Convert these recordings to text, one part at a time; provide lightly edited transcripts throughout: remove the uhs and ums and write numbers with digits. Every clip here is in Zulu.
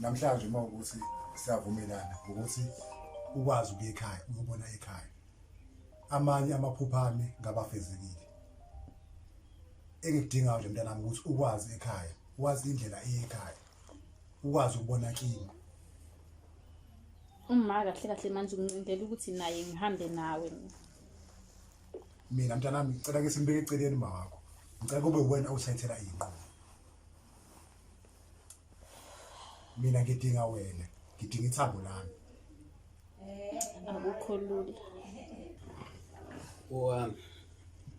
Namhlanje uma ukuthi siyavumelana ngokuthi ukwazi ukuya ekhaya uyobona ekhaya. Amanye amaphupho ami ngabafezekile. Engikudingayo nje mntanami ukuthi ukwazi ekhaya, wazi indlela eya ekhaya. Ukwazi ukubona kini. Uma kahle kahle manje ungincindela ukuthi naye ngihambe nawe mina. Mina mntanami ngicela ke simbeke eceleni mawakho. Ngicela kube uwena osayithela izinqumo. Mina ngidinga wena, ngidinga ithambo lami. Akukho lula. Owami,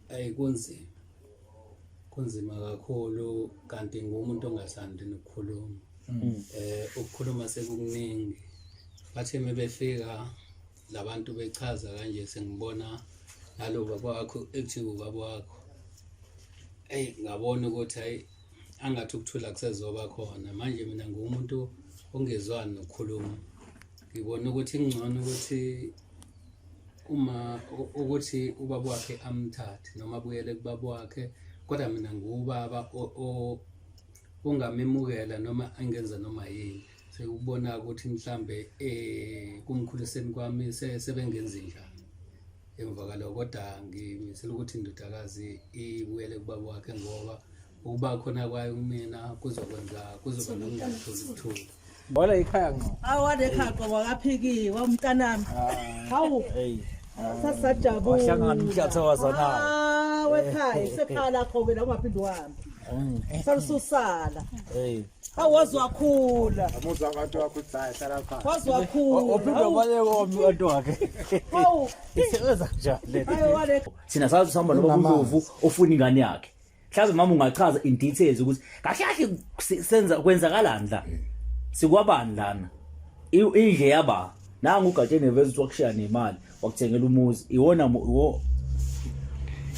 ayi kunzima. Kunzima kakhulu kanti ngumuntu ongathandi nokukhuluma. Ukukhuluma sekukuningi. Bathe mebefika labantu bechaza kanje sengibona nalo baba wakho ekuthiwa ubaba wakho. Eyi ngabona ukuthi hayi angathi ukuthula kusezoba khona. Manje mina ngumuntu ongezwani nokukhuluma. Ngibona ukuthi kungcono ukuthi uma ukuthi ubaba wakhe amthathe noma abuyele kubaba wakhe, kodwa mina nguwubaba ongamemukela noma engenza noma yini. Sekubona ukuthi mhlambe kumkhuliseni kwami sebengenzi njani emva kwalokho, kodwa ngimisela ukuthi indodakazi ibuyele kubaba wakhe ngoba ukuba khona kwayo kumina kuzokwenza kuzoba nokungatholi ukuthula. Wala ekhaya ngqo. Awu wale ekhaya qobo akaphikiwe umntanami. Hawu. Hey. Sasajabula. Wahlangana umhlatha wazanayo. Ah, wekhaya isekhaya lakho ke la ungaphinde uhambe. Salususala. Hey. Hawu waze wakhula. Amuzwa abantu wakho ukuthi hayi hlala phansi. Waze wakhula. Uphinde wabaleka umuntu wakhe. Hawu. Isebenza kanjani le? Hawu wale Thina sazi sihamba noma uNdlovu ofuna ingane yakhe. Mhlawumbe mama ungachaza in details ukuthi kahle kahle senza kwenzakalani la. Sikwabani lana? Indle yaba nangu uGatsheni eveza ukuthi wakushiya nemali wakuthengela umuzi iwona iwo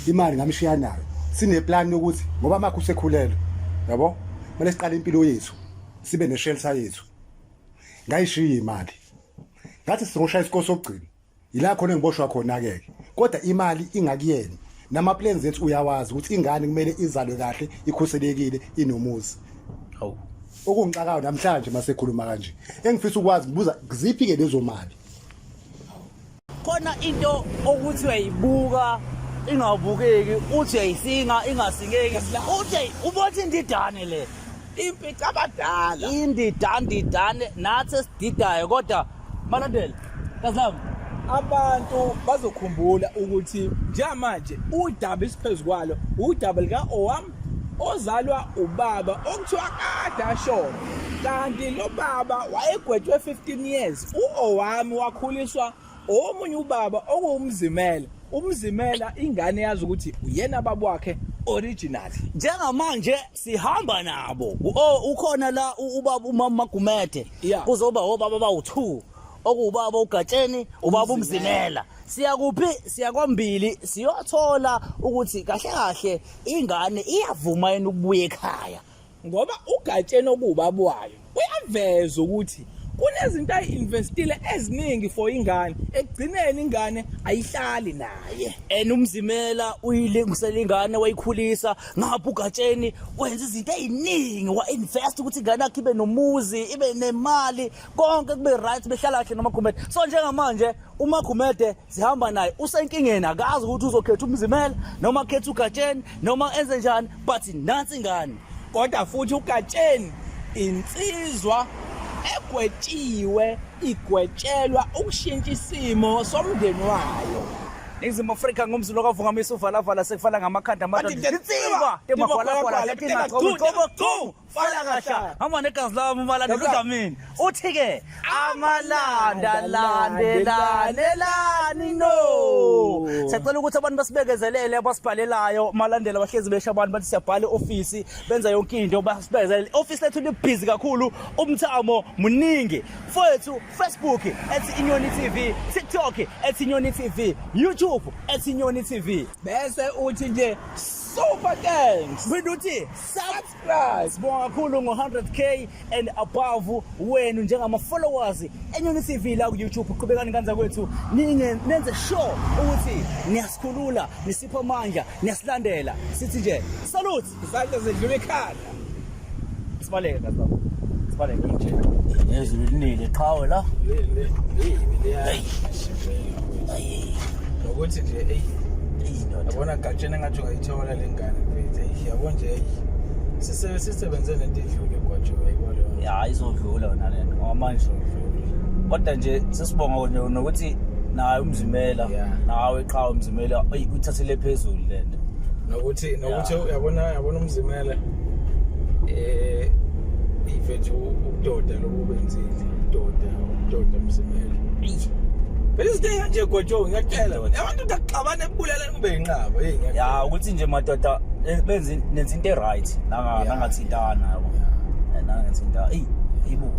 Imali ngamshiya nayo. Sineplan yokuthi ngoba makho usekhulelwe. Yabo? Kumele siqale impilo yethu. Sibe neshelter yethu. Ngayishiya imali. Ngathi sizoshaya isikole sokugcina. Yila khona engiboshwa khona ke. Kodwa imali ingakuyena. Nama plans ethu uyawazi ukuthi ingane kumele izalwe kahle, ikhuselekile, inomuzi. Hawu. Okungixakayo namhlanje masekhuluma kanje. Engifisa ukwazi ngibuza kuziphi ke lezo mali. Khona into okuthi uyayibuka ingabukeki uthi uyayisinga ingasingeki uthi ubothi indidane le Impica abadala. Indidandidane nathi esididayo kodwa malandela kazami Abantu bazokhumbula ukuthi njengamanje udaba esiphezu kwalo udaba lika-Owam ozalwa ubaba okuthiwa kade ashona, kanti lo baba wayegwetshwe 15 years. U-Owami wakhuliswa omunye ubaba okuwumzimela. Umzimela ingane yazi ukuthi uyena baba wakhe original. Njengamanje sihamba nabo. Oh ukhona la ubaba umama Magumede. Kuzoba obaba bawu2 okuwubaba uGatsheni ubaba uMzimela. Siya kuphi? Siya kwambili siyothola ukuthi kahle kahle ingane iyavuma yini ukubuya ekhaya. Ngoba uGatsheni okuwubaba wayo uyaveza ukuthi kunezinto ayi-investile eziningi for ingane, ekugcineni ingane ayihlali naye. And uMzimela uyilingisela ingane wayikhulisa, ngapha uGatsheni wenza izinto eziningi wa-invest ukuthi ingane yakhe ibe nomuzi, ibe nemali, konke kube right, behlala kahle noMagumede. So njengamanje uMagumede sihamba naye usenkingeni, akazi ukuthi uzokhetha uMzimela noma akhethe uGatsheni noma enze njani, but nansi ingane. Kodwa futhi uGatsheni insizwa egwetshiwe igwetshelwa ukushintsha isimo somndeni wayo. Ningizimu Afrika ngumzulu okavungamisa uvalavala sekufala ngamakhanda amadoda. Insizwa temagwalagwala letinagcobo Fala kahla. Hamba negazi lami umalanda uDlamini. Uthi ke amalanda landelanelani no. Siyacela ukuthi abantu basibekezelele abasibhalelayo malandela bahlezi besho abantu bathi siyabhala eoffice benza yonke into basibekezelele. Office lethu libhizi kakhulu umthamo muningi. Mfowethu Facebook ethi Inyoni TV, TikTok ethi Inyoni TV, YouTube ethi Inyoni TV. Bese uthi nje super thanks. Phinde uthi subscribe. Sibonga kakhulu ngo-100k and above wenu njengama followers eNyoni TV la ku YouTube. Qhubekani kanza kwethu ninge nenze sure ukuthi niyasikhulula, nisipha amandla, niyasilandela. Sithi nje salute. Izandla zedlula ikhanda. Sibaleke kazi baba. Sibaleke ngitshela. Nezulu linile qhawe la. Le le hey leya. Nokuthi nje hey yabona gatsheni engathi ungayithola le ngane mfethu. Hey yabo nje hey. Sisebe sisebenze lento idlule gwajo uyayibona leyo. Ya izodlula yona lento ngoba manje kodwa nje sesibonga nje nokuthi naye umzimela nawe qhawe umzimela uyithathele phezulu lento. Nokuthi nokuthi uyabona yabona umzimela eh ifethu ubudoda lobu benzile ubudoda ubudoda umzimela. Phela izinto ey'kanje Gwajo ngiyakutshela wena. Abantu ukuthi akuxabane ekubulaleni kube yinqaba. Hey ngiyakutshela. Ya ukuthi nje madoda benze nenza into e-right nangathintana yabo. Nangathintana. Eyi, eyibo.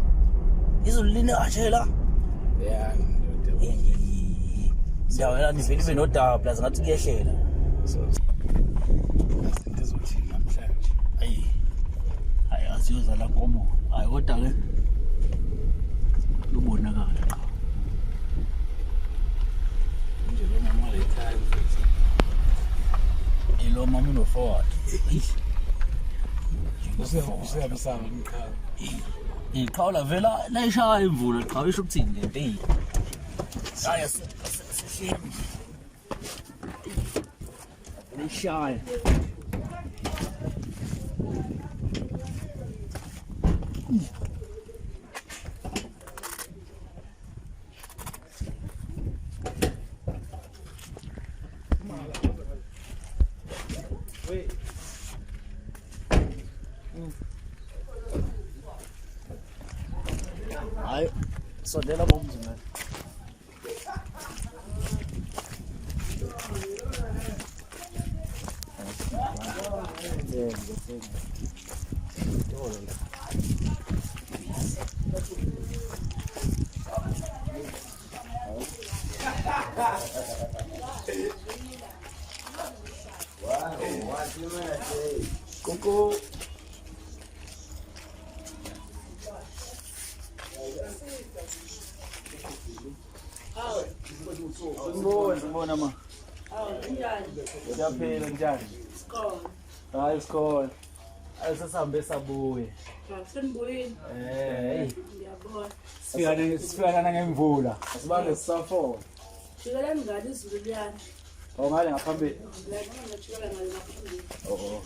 Izulu line kanje la. Ya ndoda. Indawo la nivele ibe nodaba plus ngathi kuyehlela. So izinto ezothini namhlanje. Ayi. Hayi asiyozala nkomo. Hayi kodwa ke lubonakala qha. Nje lo mama le ekhaya mfethu. Ilo mama uno forward. Usuyamsaba umqhawe. Iqhawula vela layishaya imvula qhawe isho ukuthini lento eyi. Hayi asihlemi. Lishaya. Hayi sondela bomzimela. Kuku. Sanibona, sanibona ma. Siyaphila njani? Hayi sikhona. Ayi sesihambe sabuye. Senibuyile. Eh, Ngiyabona. sifika sifika nangemvula. Asibambe sisafona. Jikelani ngale izulu liyana. Oh ngale ngaphambili. La noma ngajikela ngale ngaphambili. Oh.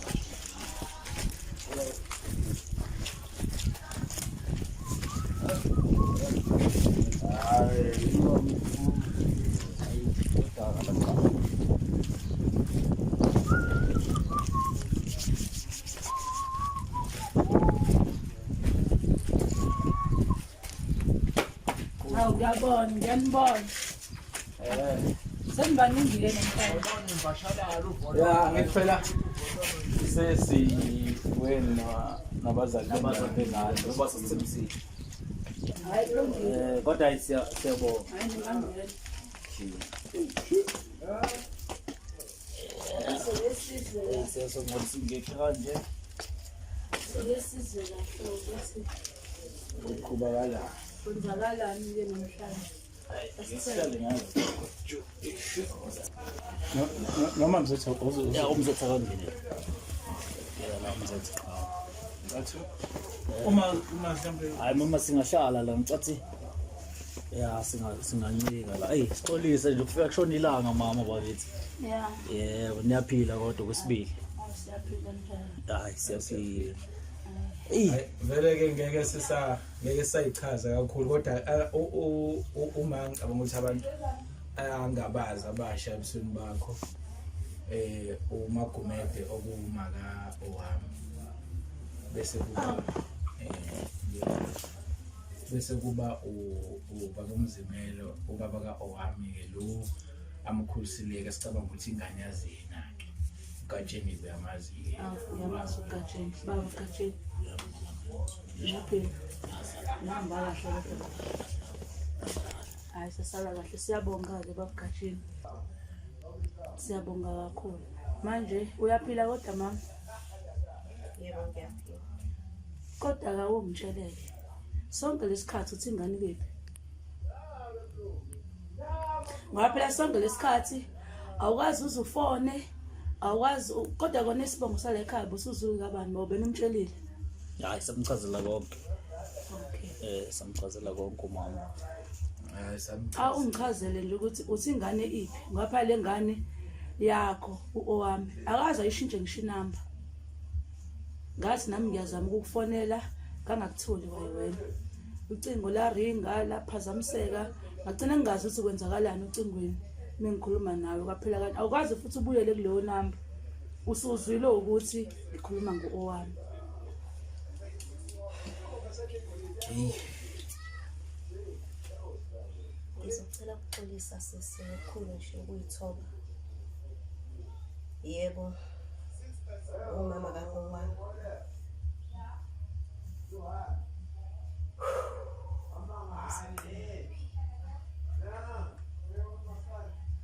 Hawu ngiyabona, ngiyanibona. Senibaningi-ke namhlanje. Ya ngithi phela sesi wena nabazali Nabazali bengane ngoba sasithembisile. Hhayi kulungile. Eh kodwa hayi siyabonga. Hhayi ningangena. Sesizwe Siyasongolisa ingekho kanje. sesizwe kahle ukuthi uqhubakala. kwenzakalani-ke namhlanje. Sihlale ngazo. Noma mzethu uzo Ya umzetha kangene. Ya la umzetha qha. Ngathi uma uma mhlambe Hayi mama singahlala la ngicathi ya singa singancika la. Ey sixolise nje kufika kushona ilanga mama bakithi. Ya, Yebo niyaphila kodwa kwesibili. awu siyaphila njalo. Hayi siyaphila. Ey vele ke ngeke sisa ngeke sayichaza kakhulu kodwa uma ngicabanga ukuthi abantu angabazi abasha ebusweni bakho eh uMagumede okumaka owami bese kuba eh bese kuba ubaba uMzimelo ubaba kaOwami ke lo amkhulisileke sicabanga ukuthi ingane yazi yena ke uGatsheni uyamazi ke Awu ngiyamazi uGatsheni, baba uGatsheni. Ngiyaphila. Ngihamba kahle kodwa. Hhayi sesala kahle siyabonga-ke baba uGatsheni. Siyabonga kakhulu. Manje uyaphila kodwa mama? Yebo ngiyaphila. Kodwa akawungitsheleke. Sonke lesikhathi uthi ingane ikephi? Ngoba phela sonke lesikhathi awukwazi uze ufone, awukwazi kodwa kona isibongo sale ekhaya busuzulu kabani ngoba benumtshelile. Hayi samchazela konke. Okay. Eh samchazela konke umama. Hayi samchaza. Cha ungichazele nje ukuthi uthi ingane iphi ngapha le ngane yakho uowami akaze ayishintshe ngisho inamba. Ngathi nami ngiyazama ukukufonela kangakutholi waye wena. Ucingo la ringa laphazamiseka ngagcina ngingazi ukuthi kwenzakalani ucingweni mengikhuluma nawe kwaphela kanti awukwazi futhi ubuyele kuleyo namba. Usuzwile ukuthi ngikhuluma ngo-owami. Ngizocela ukuxolisa sisi ngokukhulu nje ukuyithoba. Yebo, umama ka-Owami.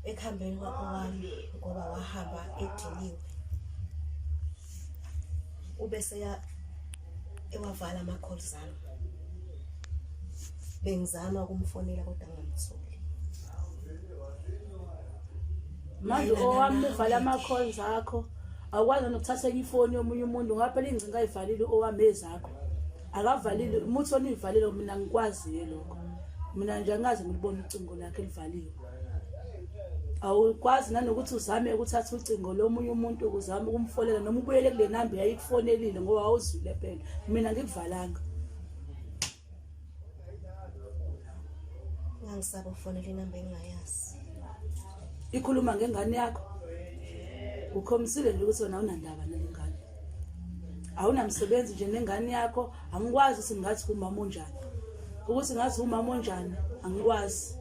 Ekuhambeni kwa-Owami ngoba wahamba ediniwe. Ubeseya ewavala ama-calls ami. Bengizama ukumfonela kodwa ngingamtholi. Manje owami uvala ama-calls akho awukwazi nokuthatha enye ifoni yomunye umuntu ngoba phela ingcingo ayivalile owami ezakho akavalile umuthi wona uyivalile mina ngikwaziyo lokho mina nje angaze ngilibone ucingo lakhe elivaliwe awukwazi nanokuthi uzame ukuthatha ucingo lomunye umuntu ukuzama ukumfonela noma ubuyele kule namba yayikufonelile ngoba awuzwile phela mina ngikuvalanga Ngangisaba ukufonela inamba engingayazi. Ikhuluma ngengane yakho. Ukhomisile nje ukuthi wena awunandaba nale ngane. Awunamsebenzi nje nengane yakho, angikwazi ukuthi ngathi umama onjani. Ukuthi ngathi umama onjani, angikwazi.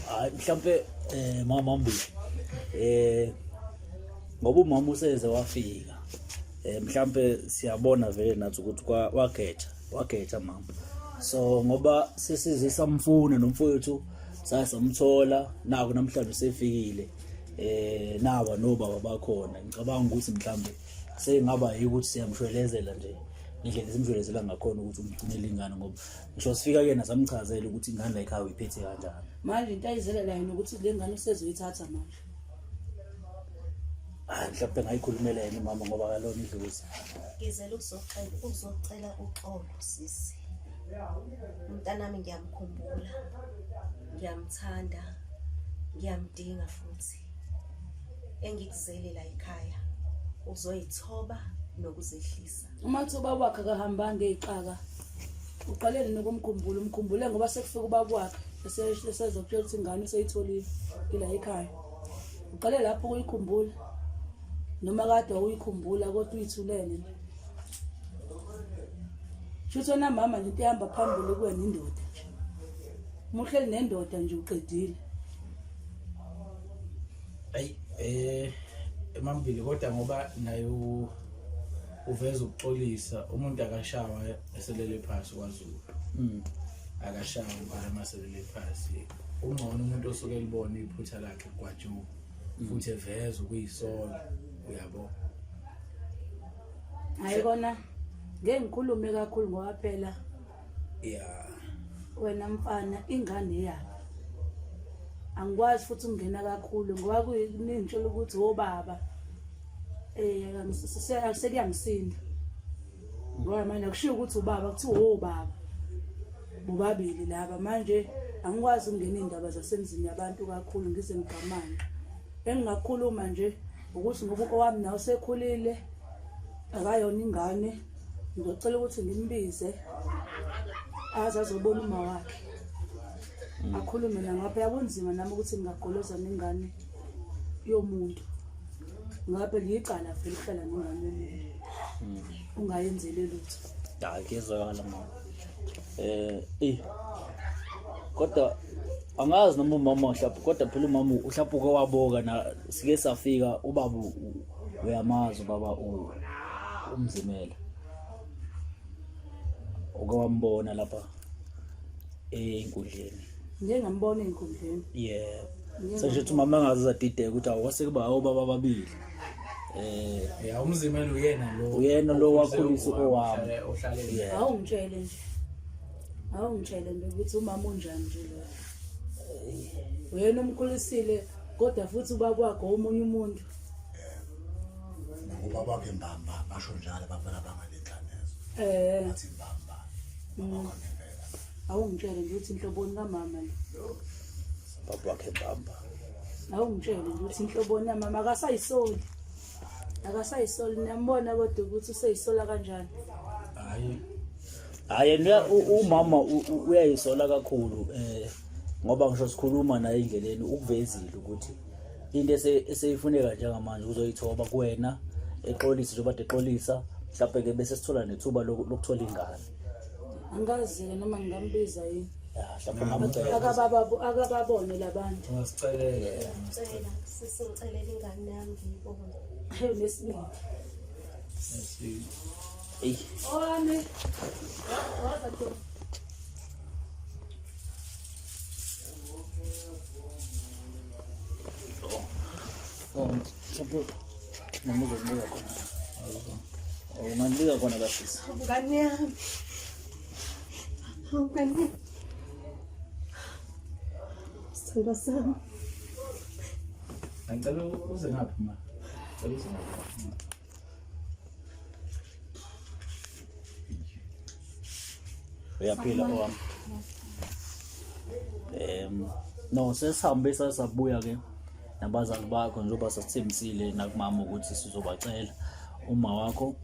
Hayi mhlambe eh mama mbili. Eh ngoba umama useze wafika. Eh mhlambe siyabona vele nathi ukuthi wageja, wageja mama. So ngoba sesize samfuna nomfowethu sasamthola naku namhlanje usefikile. Eh nawa nobaba bakhona. Ngicabanga ukuthi mhlambe sengaba ukuthi siyamshwelezela nje ngendlela esimshwelezela ngakhona ukuthi umgcinele ingane ngoba ngisho sifika kuyena samchazela ukuthi ingane la ekhaya uyiphethe kanjani manje into ayizelela yena ukuthi le ngane usezoyithatha manje hayi mhlawumbe ngayikhulumela yena umama ngoba kalona idlozi ngizele ukuzocela ukuzocela uxolo sisi umntanami ngiyamkhumbula ngiyamthanda ngiyamdinga futhi engikuzele la ekhaya uzoyithoba nokuzehlisa Uma kuthi ubaba wakhe akahambanga eyixaka uqale nini ukumkhumbula umkhumbule ngoba sekufika ubaba wakhe esezokutshela ukuthi ingane useyitholile ila ekhaya uqale lapho ukuyikhumbula noma kade wawuyikhumbula kodwa uyithulele nje shuthi wena mama nje into ehamba phambili kuwena indoda nje uma uhleli nendoda nje uqedile ayi eh emambili kodwa ngoba naye uveza ukuxolisa umuntu akashawa eselele phasi kwaZulu mm. akashawa impela maselele phasi ungcono umuntu osuke elibona iphutha lakhe gwajuka mm. futhi eveza ukuyisola uyabo hayi kona ngeke ngikhulume kakhulu ngoba phela yeah wena mfana ingane yakhe angikwazi futhi ukungena kakhulu ngoba kunintshela ukuthi obaba eh sekuyangisinda ngoba manje akushiwo ukuthi ubaba kuthiwa obaba bobabili laba manje angikwazi ukungena iy'ndaba zasemzini yabantu kakhulu ngize ngigamane engingakhuluma nje ukuthi ngoba owami nawe usekhulile akayona ingane ngizocela ukuthi ngimbize aze azobona uma wakhe akhulume nangapha yakunzima nami ukuthi ngingagoloza nengane yomuntu ngapha liyicala vele ukuhlala nengane yomuntu ungayenzeli lutho hayi kuyezwakala mama eh eh kodwa angazi noma umama mhlawumbe kodwa phela umama mhlawumbe uke waboka na sike safika ubaba uyamazi ubaba umzimela uke wambona lapha ey'nkundleni ngike ngambona ey'nkundleni yebo sesho ukuthi umama angaze zadideka ukuthi awu kwase kuba obaba ababili eh ya umzimela uyena lo uyena lo wakhulisa owami ohlale awungitshele nje awungitshele nje ukuthi umama unjani nje lo uyena omkhulisile kodwa futhi ubaba wakho omunye umuntu. Ngoba wakhe mbamba basho njalo abafana bangalenhlanezo. Eh. Bathi mbamba. Baba wakho ngempela. Awungitshele nje ukuthi inhloboni kamama lo. Baba wakhe bamba. Awungitshele nje ukuthi inhloboni kamama akasayisoli. Akasayisoli niyambona kodwa ukuthi useyisola kanjani. Hayi. Hayi yena umama uyayisola kakhulu eh ngoba ngisho sikhuluma naye endleleni ukuvezile ukuthi into eseyifuneka njengamanje uzoyithoba kuwena exolise njengoba kade exolisa mhlawumbe ke bese sithola nethuba lokuthola ingane. Angazi-ke noma ngingambiza yini. Ya, mhlawumbe ungamcela. Akababone labantu. Ungasicelela. Ngicela sisi ngicelela ingane yami ngiyibone. Hey nesibindi. Eyi. Owami. Waza Dom. Oh, mhlawumbe noma uzobuya khona. Oh, ungalika khona kasisi. Ngane yami. Ngane yami. Sithandwa sami. Ngicela uze ngaphi ma? Ngicela uze ngaphi. Uyaphila owami. No sesihambe sasabuya ke nabazali bakho njengoba sasithembisile nakumama ukuthi sizobacela uma wakho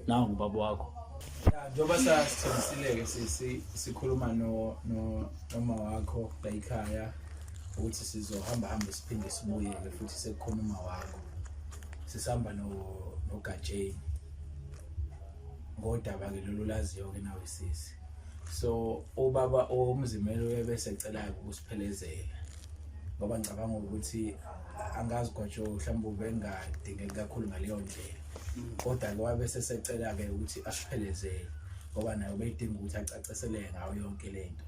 nawu ngubaba wakho. Ya, njengoba sasithembisile-ke sisi sikhuluma no no noma wakho la ekhaya ukuthi sizohamba hambe siphinde sibuye-ke futhi sekukhona uma wakho. Sisihamba no noGatsheni. Ngodaba-ke lolu laziyo-ke nawe sisi. So ubaba uMzimela uye bese ecela-ke ukusiphelezela. Ngoba ngicabanga ukuthi angazi Gwajo mhlawumbe ubengadingeki kakhulu ngaleyo ndlela. Kodwa-ke wabe sesecela-ke ukuthi asiphelezele ngoba naye ubedinga ukuthi acaciseleke ngayo yonke le nto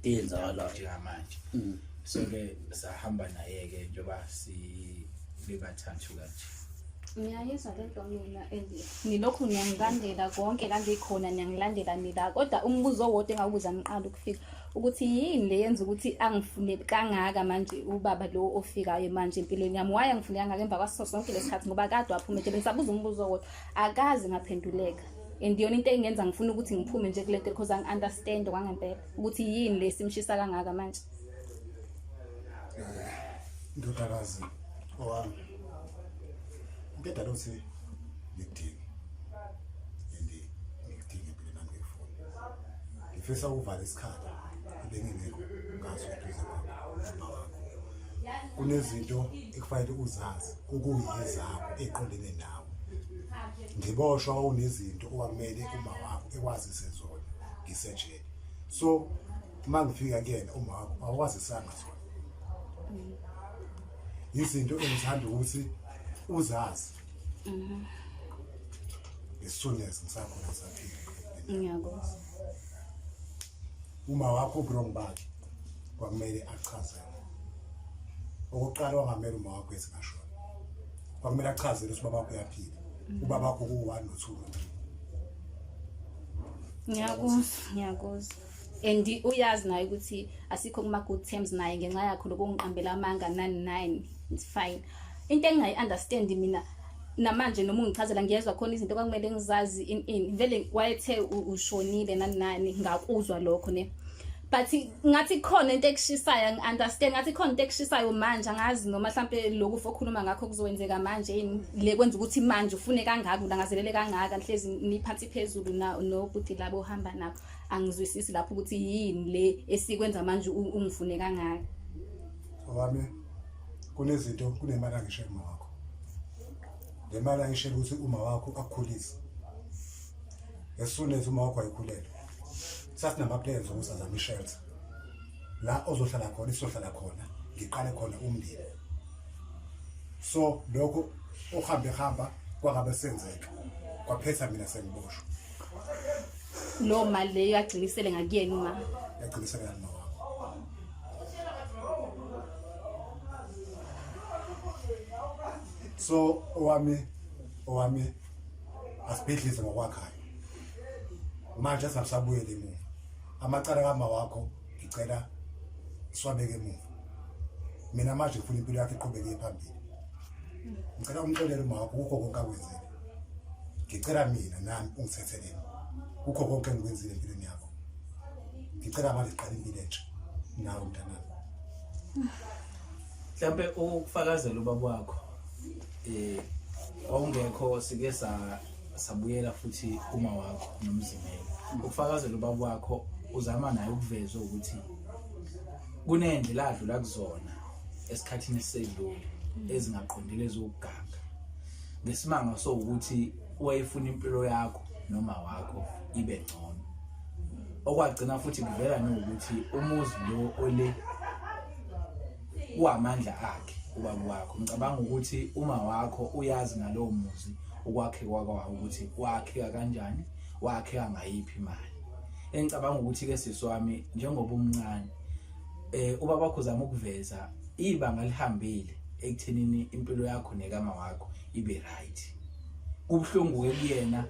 Eyenzakalayo. njengamanje. So-ke sahamba naye-ke njengoba sibebathathu kanje. Ngiyayizwa le nto mina and nilokhu niyangilandela konke la ngikhona niyangilandela nila kodwa umbuzo owodwa engawubuza ngiqala ukufika ukuthi yini le yenza ukuthi angifune kangaka manje ubaba lo ofikayo manje empilweni yami why angifune kangaka emva kwaso sonke lesikhathi ngoba kade waphuma ejele ngisabuza umbuzo owodwa akaze ngaphenduleka and iyona into engenza ngifuna ukuthi ngiphume nje kule nto because angi-understand kwangempela ukuthi yini le simshisa kangaka manje. Ndodakazi owami. Into edala ukuthi ngikudinge. And ngikudinge empilweni yami ngikufuna. Ngifisa ukuvala isikhala ebengingekho ngaso eduze kwakho noma wakho. Kunezinto ekufanele uzazi okuyizakho eqondene nawe. Ngiboshwa wawunezinto owakumele uma wakho ekwazise zona ngisejele. So uma ngifika kuyena uma wakho awukwazisanga zona. Izinto engithanda ukuthi uzazi. As soon as ngisakhona ngisaphila. Ngiyakuzwa. Uma wakho uburongo bakhe kwakumele achazele. Okokuqala wangamele uma wakho ethi ngashona. Kwakumele achazele ukuthi ubaba wakho uyaphila. Ubaba wakho ku-1 no-2 no-3. Ngiyakuzwa, ngiyakuzwa. And uyazi naye ukuthi asikho kuma good terms naye ngenxa yakho lokungiqambela amanga nani nani. It's fine. Into engingayi understand mina namanje noma ungichazela ngiyezwa khona izinto kwakumele ngizazi in in vele wayethe ushonile nani nani ngakuzwa lokho ne but ngathi khona into ekushisayo ngi-understand ngathi khona into ekushisayo manje angazi noma mhlampe lokhu okhuluma ngakho kuzokwenzeka manje yini le kwenza ukuthi manje ufune kangaka ulangazelele kangaka nihlezi niphansi phezulu na nobhuti labo ohamba nabo angizwisisi lapho ukuthi yini le esikwenza manje ungifune kangaka. Owami kunezinto kunemali angishela uma wakho. Le mali angishela ukuthi uma wakho akukhulise. As soon as uma wakho ayikhulelwe. Sasinama plans ukuthi azame ishelter. La ozohlala khona isohlala khona ngiqale khona umndeni. So lokho ohambe hamba kwangabe senzeka. Kwaphetha mina sengiboshwa. Lo mali leyo yagcinisele ngakuyena uma. Yagcinisele ngakuma wakho. So owami asibhidlize ngokwakhayo. Manje asingasabuyeli emuva. Amacala kama wakho ngicela siwabeke emuva. Mina manje ngifuna impilo yakhe iqhubeke phambili. Ngicela umxolele uma wakho kukho konke akwenzile. Ngicela mina nami ungithethelele kukho konke engikwenzile empilweni yakho. Ngicela manje siqale impilo entsha nawe mntanami. Mhlambe ukufakazela ubaba wakho eh wawungekho sike sa sabuyela futhi kuma wakho nomzimela. Ukufakazela ubaba wakho uzama naye ukuveza ukuthi kunendlela adlula kuzona esikhathini esedlule ezingaqondile ezokuganga. Ngesimanga sokuthi wayefuna impilo yakho noma wakho ibe ngcono. Okwagcina futhi kuvela nokuthi umuzi lo ole uwamandla akhe ubaba wakho. Ngicabanga ukuthi uma wakho uyazi ngalowo muzi ukwakheka kwawo ukuthi wakheka kanjani, wakheka ngayiphi imali. Engicabanga ukuthi ke sisi wami njengoba umncane eh ubaba wakho uzama ukuveza ibanga lihambile ekuthenini impilo yakho nekama wakho ibe right. Kubuhlungu ke kuyena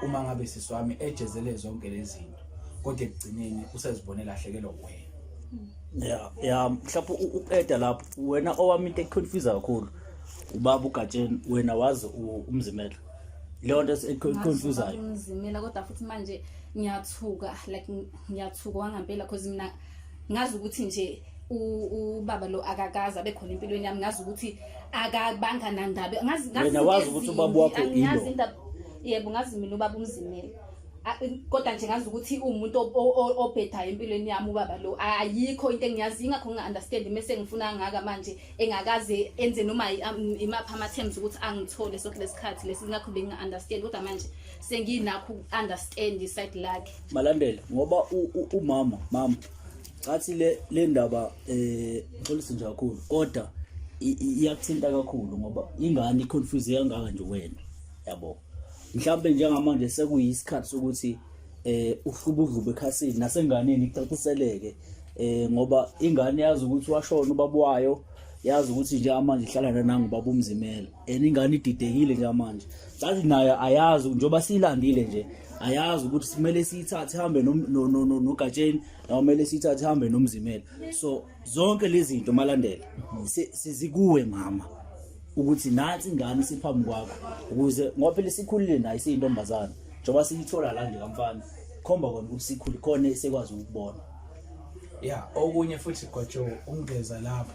uma ngabe sisi wami ejezele zonke lezi zinto kodwa ekugcineni usezibonela lahlekelwa wena. Ya ya mhlawumbe uqeda lapho wena owami into econfuse kakhulu ubaba uGatsheni wena wazi umzimela leyo nto econfusayo umzimela kodwa futhi manje ngiyathuka like ngiyathuka wangampela because mina ngazi ukuthi nje ubaba lo akakaze abe khona empilweni yami ngazi ukuthi akabanga nandaba ngazi ngazi Wena wazi ukuthi ubaba wakho angiyazi ilo. indaba yebo ngazi mina ubaba umzimela kodwa nje ngazi ukuthi uwumuntu obhedayo empilweni yami ubaba lo ayikho into engiyazi ingakho nginga-understand mese ngifuna kangaka manje engakaze enze noma imaphi ama-terms ukuthi angithole sonke lesikhathi lesi ingakho benginga-understand kodwa manje senginakho uku-understand iside lakhe Malandela ngoba umama mama cathi le le ndaba eh ngixolise nje kakhulu kodwa iyakuthinta kakhulu ngoba ingane iconfuse kangaka nje wena yabo mhlawumbe njengamanje sekuyisikhathi sokuthi eh uhlubudlube ekhasini nasenganeni icaciseleke eh ngoba ingane yazi ukuthi washona ubaba wayo yazi ukuthi njengamanje ihlala nangu baba umzimela and ingane ididekile njengamanje sathi nayo ayazi njengoba siyilandile nje ayazi ukuthi simele siyithathe hambe nogatsheni noma kumele siyithathe hambe nomzimela so zonke lezi zinto malandela sizikuwe mama ukuthi nansi ingane siphambi kwakho ukuze ngoba phela isikhulile nayo isiyintombazana njengoba siyithola la nje kamfana khomba kona ukuthi sikhule khona esekwazi ukubona ya okunye futhi gojo ungeza lapho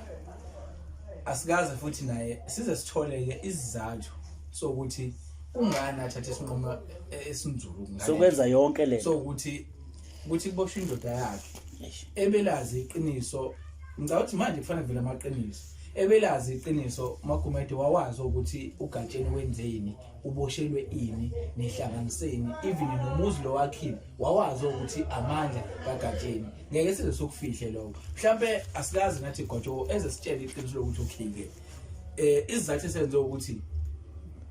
asikaze futhi naye size sitholeke isizathu sokuthi kungani athathe isinqumo esinzulu sokwenza yonke le sokuthi ukuthi kuboshwe indoda yakhe ebelazi iqiniso ngicabanga ukuthi manje kufanele kuvele amaqiniso ebelazi iqiniso uMagumede wawazi ukuthi uGatsheni wenzeni uboshelwe ini nihlanganiseni even nomuzi lo wakhile wawazi ukuthi amandla kaGatsheni ngeke size sokufihle lokho mhlambe asikazi nathi gotsho eze sitshele iqiniso lokuthi ukhike eh isizathu esenze ukuthi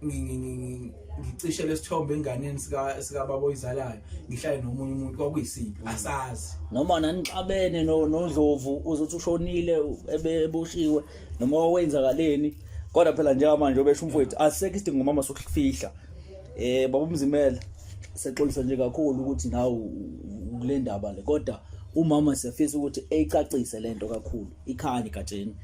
ngicishe lesithombe enganeni sika sikababa oyizalayo ngihlale nomunye umuntu kwakuyisiphi asazi noma nanixabene noNdlovu uzothi ushonile eboshiwe noma wawenzakaleni kodwa phela njengamanje obesho umfowethu asisekho isidingo mama sokufihla eh baba umzimela sexolisa nje kakhulu ukuthi nawe kule ndaba le kodwa umama siyafisa ukuthi eyicacise lento kakhulu ikhanye gatsheni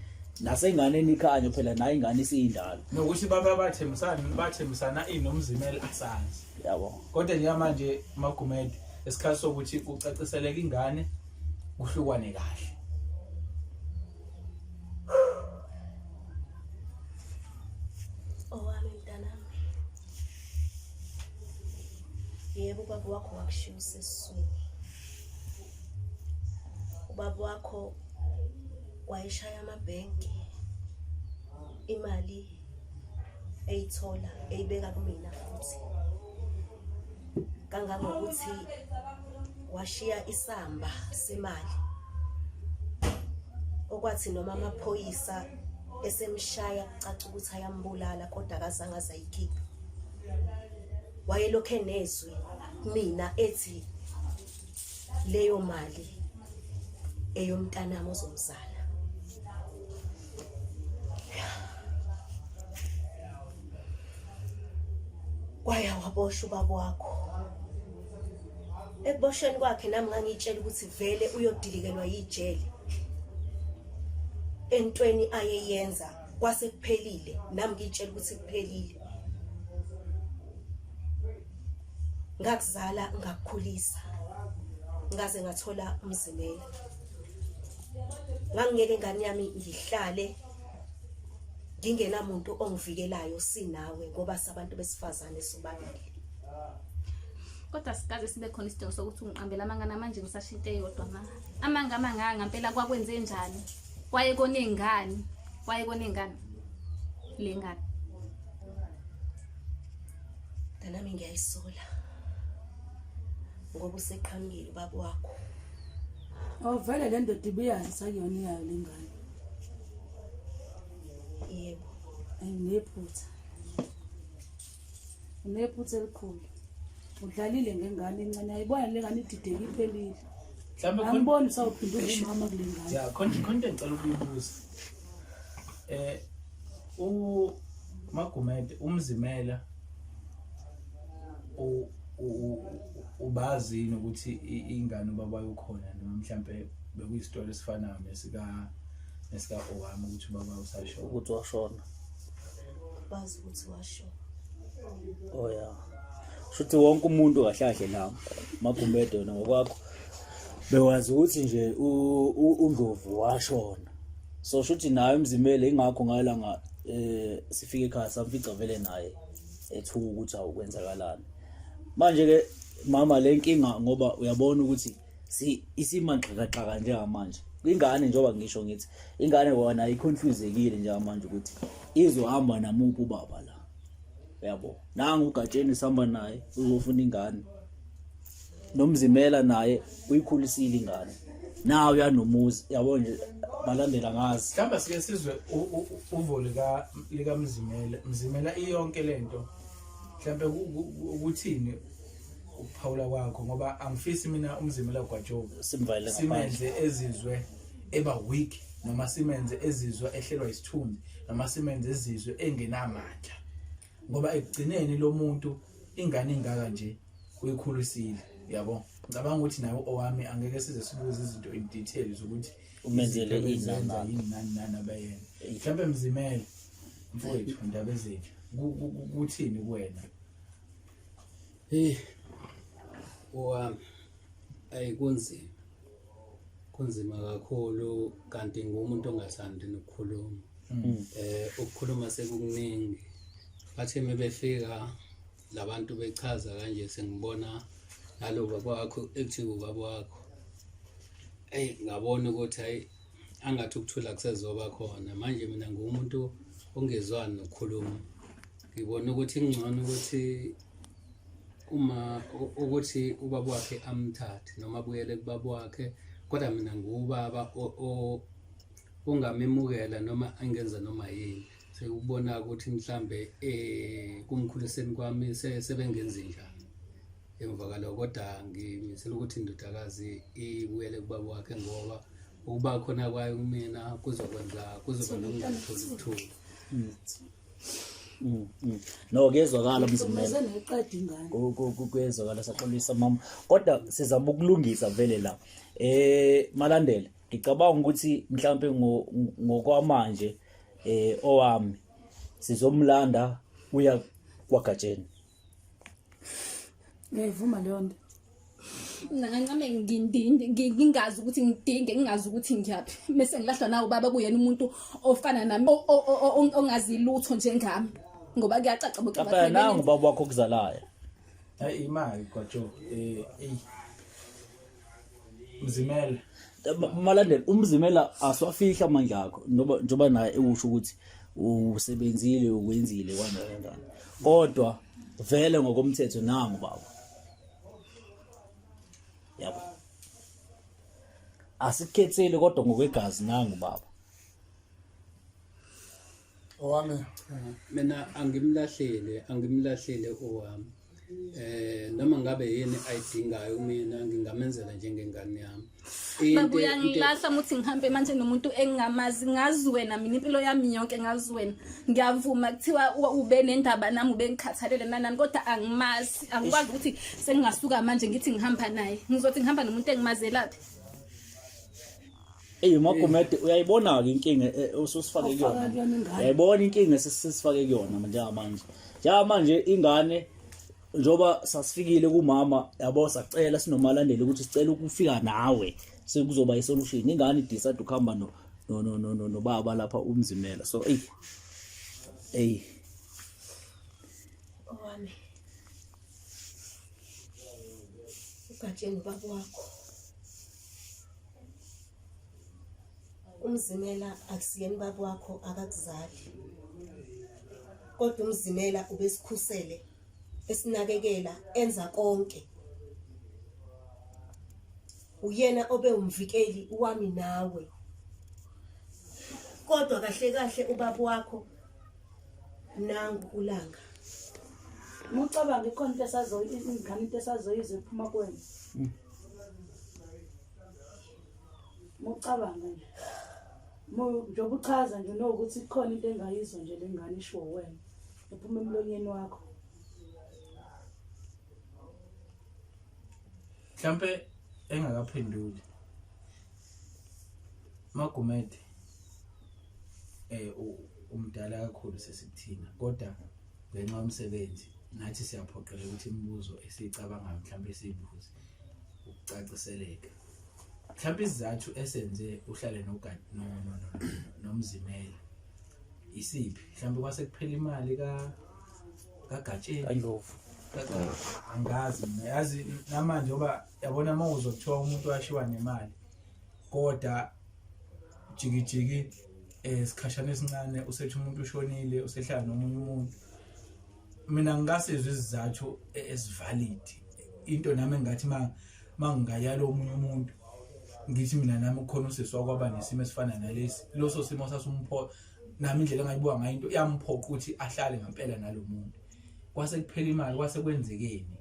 nasenganeni ikhanyo phela nayo ingane isiyindala nokuthi baba bathembisana bathembisana inomzimela asazi yabo kodwa njengamanje magumede esikhathi sokuthi kucaciseleke ingane kuhlukwane kahle Owami mntanami. Yebo ubaba wakho wakushiya usesiswini. Ubaba wakho wayeshaya amabhenki imali eyithola eyibeka kumina futhi kangangokuthi washiya isamba semali okwathi noma amaphoyisa esemshaya kucaca ukuthi ayambulala kodwa akazange aze ayikhiphe wayelokhu enezwi kumina ethi leyo mali eyomntanami ozomzala kwaya waboshwa ubaba wakho ekuboshweni kwakhe nami ngangiyitshela ukuthi vele uyodilikelwa yijele entweni ayeyenza. Kwase kuphelile nami ngitshela ukuthi kuphelile. Ngakuzala ngakukhulisa. Ngaze ngathola umzimela. Ngangingeke ingane yami ngihlale ngingenamuntu ongivikelayo sinawe ngoba sabantu besifazane sobabili. Kodwa sikaze sibe khona isidingo sokuthi ungiqambele amanga namanje ngisasho into eyodwa ma. Amanga amanga ngampela kwakwenze njani? Kwaye kone ngani? Kwaye kone ngani? Le ngane. Mntanami ngiyayisola ngoba useqhamukile ubaba wakho. Oh vele le ndoda ibiyazi sakuyona iyayo le ngane. Yebo. Ayinephutha. Unephutha elikhulu. Udlalile ngengane encane ayibona le ngane idideke iphelile. Mhlawumbe khona Angiboni usawuphinda ube umama kule ngane. ya khona khona into engicela ukuyibuza. Eh u Magumede umzimela u ubazi yini ukuthi ingane ubaba ukhona noma mhlambe bekuyisitori esifanayo nesika nesika Owami ukuthi ubaba usashona ukuthi washona Bazi ukuthi washona. Oh yeah. Shuthi wonke umuntu kahle kahle la Magumede wena ngokwakho bewazi ukuthi nje uNdlovu washona. So shuthi naye umzimele ingakho ngalanga eh sifike ekhaya samfica vele naye ethuka ukuthi awukwenzakalani. Manje ke mama le nkinga ngoba uyabona ukuthi si isimagxakaxaka njengamanje ingane njengoba ngisho ngithi ingane wona iconfusekile njengamanje ukuthi izohamba namuphi ubaba la uyabo nangu ugatsheni sihamba naye uzofuna ingane nomzimela naye uyikhulisile ingane nawe uyanomuzi yabo nje balandela ngazi mhlawumbe sike sizwe uvo lika likamzimela mzimela iyonke lento mhlawumbe ukuthini ukuphawula kwakho ngoba angifisi mina umzimela gwajobo simvalele ngaphandle simenze ezizwe eba weak noma simenze ezizwe ehlelwa isithunzi noma simenze ezizwe engenamandla ngoba ekugcineni lo muntu ingane ingaka nje uyikhulisile yabo ngicabanga ukuthi nawe owami angeke size sibuze izinto in details ukuthi Umenzele izinto ini ebezenza nani. yini nani nani abayena mhlawumbe mzimele mfowethu ndaba ezethu kuthini kuwena Hey. Owami ayi kunzima. Kunzima kakhulu kanti ngumuntu ongathandi nokukhuluma. Eh ukukhuluma sekukuningi. Bathe mebefika labantu bechaza kanje sengibona nalo baba wakho ekuthiwa ubaba wakho. Eyi ngabona ukuthi hayi angathi ukuthula kusezoba khona manje mina ngumuntu ongezwani nokukhuluma. Ngibona ukuthi kungcono ukuthi uma ukuthi ubaba wakhe amthathe noma abuyele kubaba wakhe kodwa mina nguwubaba ongamemukela noma angenza noma yini sekubona ukuthi mhlambe eh kumkhuliseni kwami sebengenzi njani emva kwaloko kodwa ngimisela ukuthi indodakazi ibuyele kubaba wakhe ngoba ukuba khona kwayo kumina kuzokwenza kuzoba nokungatholi ukuthula Mm, mm. No kuyezwakala mzimela. Uze neqeda ingane. Kuyezwakala saxolisa mama. Kodwa sizama ukulungisa vele la. Eh Malandela, ngicabanga ukuthi mhlambe ngokwamanje eh owami sizomlanda uya kwaGatsheni. Ngiyayivuma leyo nto. Mina ngancame ngindinde ngingazi ukuthi ngidinge ngingazi ukuthi ngiyaphi mese ngilahlwa nawo baba kuyena umuntu ofana nami ongazi lutho njengami ngoba kuyacaca ukuthi Phela nangu ubaba wakho okuzalayo. Hayi imali kwajo eh ey. Mzimela. Malandela umzimela aswafihla amandla akho njoba njoba naye ewusho ukuthi usebenzile ukwenzile kanjani kanjani. Kodwa vele ngokomthetho nangu baba. Yabo. Asikhetheli kodwa ngokwegazi nangu baba. Owami mina angimlahlile angimlahlile owami eh noma ngabe yini ayidingayo mina ngingamenzela njengengane yami Baba uyangilahla ukuthi ngihambe manje nomuntu engingamazi ngazi wena mina impilo yami yonke ngazi wena ngiyavuma kuthiwa ube nendaba nami ube ngikhathalele nanani kodwa angimazi angikwazi ukuthi sengingasuka manje ngithi ngihamba naye ngizothi ngihamba nomuntu engimazelaphi. Ey Magumede uyayibona ke inkinga osusifake Awufaka kuyona. kuyona ingane. Uyayibona inkinga esesifake kuyona njengamanje. Njengamanje ingane njoba sasifikile kumama yabo sacela sinomalandeli ukuthi sicela ukufika nawe sekuzoba isolution ingane idecide ukuhamba no no no no no nobaba lapha umzimela so ey ey Owami. Ugatsheni ubaba wakho. Umzimela akusiyena ubaba wakho akakuzali. Kodwa umzimela ubesikhusele esinakekela enza konke. Uyena obe umvikeli wami nawe. Kodwa kahle kahle ubaba wakho nangu ulanga. Mucabanga ikhona into esazoyi ingane into esazoyizwa iphuma kuwena. Mucabanga nje. Mu njengoba uchaza nje nokuthi ikhona into engayizwa nje lengane ishiwo wena. Ephuma emlonyeni wakho. Mhlampe engakaphenduli. Magumede umdala kakhulu sesikuthina kodwa ngenxa yomsebenzi nathi siyaphoqeleka ukuthi imibuzo esiyicabangayo mhlampe siyibuze ukucaciseleka. Mhlampe isizathu esenze uhlale nogadi no no no nomzimela isiphi? Mhlampe kwase kuphela imali ka kaGatsheni kaNdlovu. Angazi mina yazi namanje ngoba yabona uma uzothiwa umuntu washiwa nemali kodwa jikijiki esikhashana esincane usethi umuntu ushonile usehlala nomunye umuntu. Mina ngikasizwe isizathu esivalid into nami engathi mangingayala omunye umuntu ngithi mina nami kukhona usisi wakwaba nesimo esifana nalesi loso simo sasumpho nami indlela engayibuka ngayo into yamphoqa ukuthi ahlale ngempela nalomuntu kwase kuphela imali kwase kwenzekeni.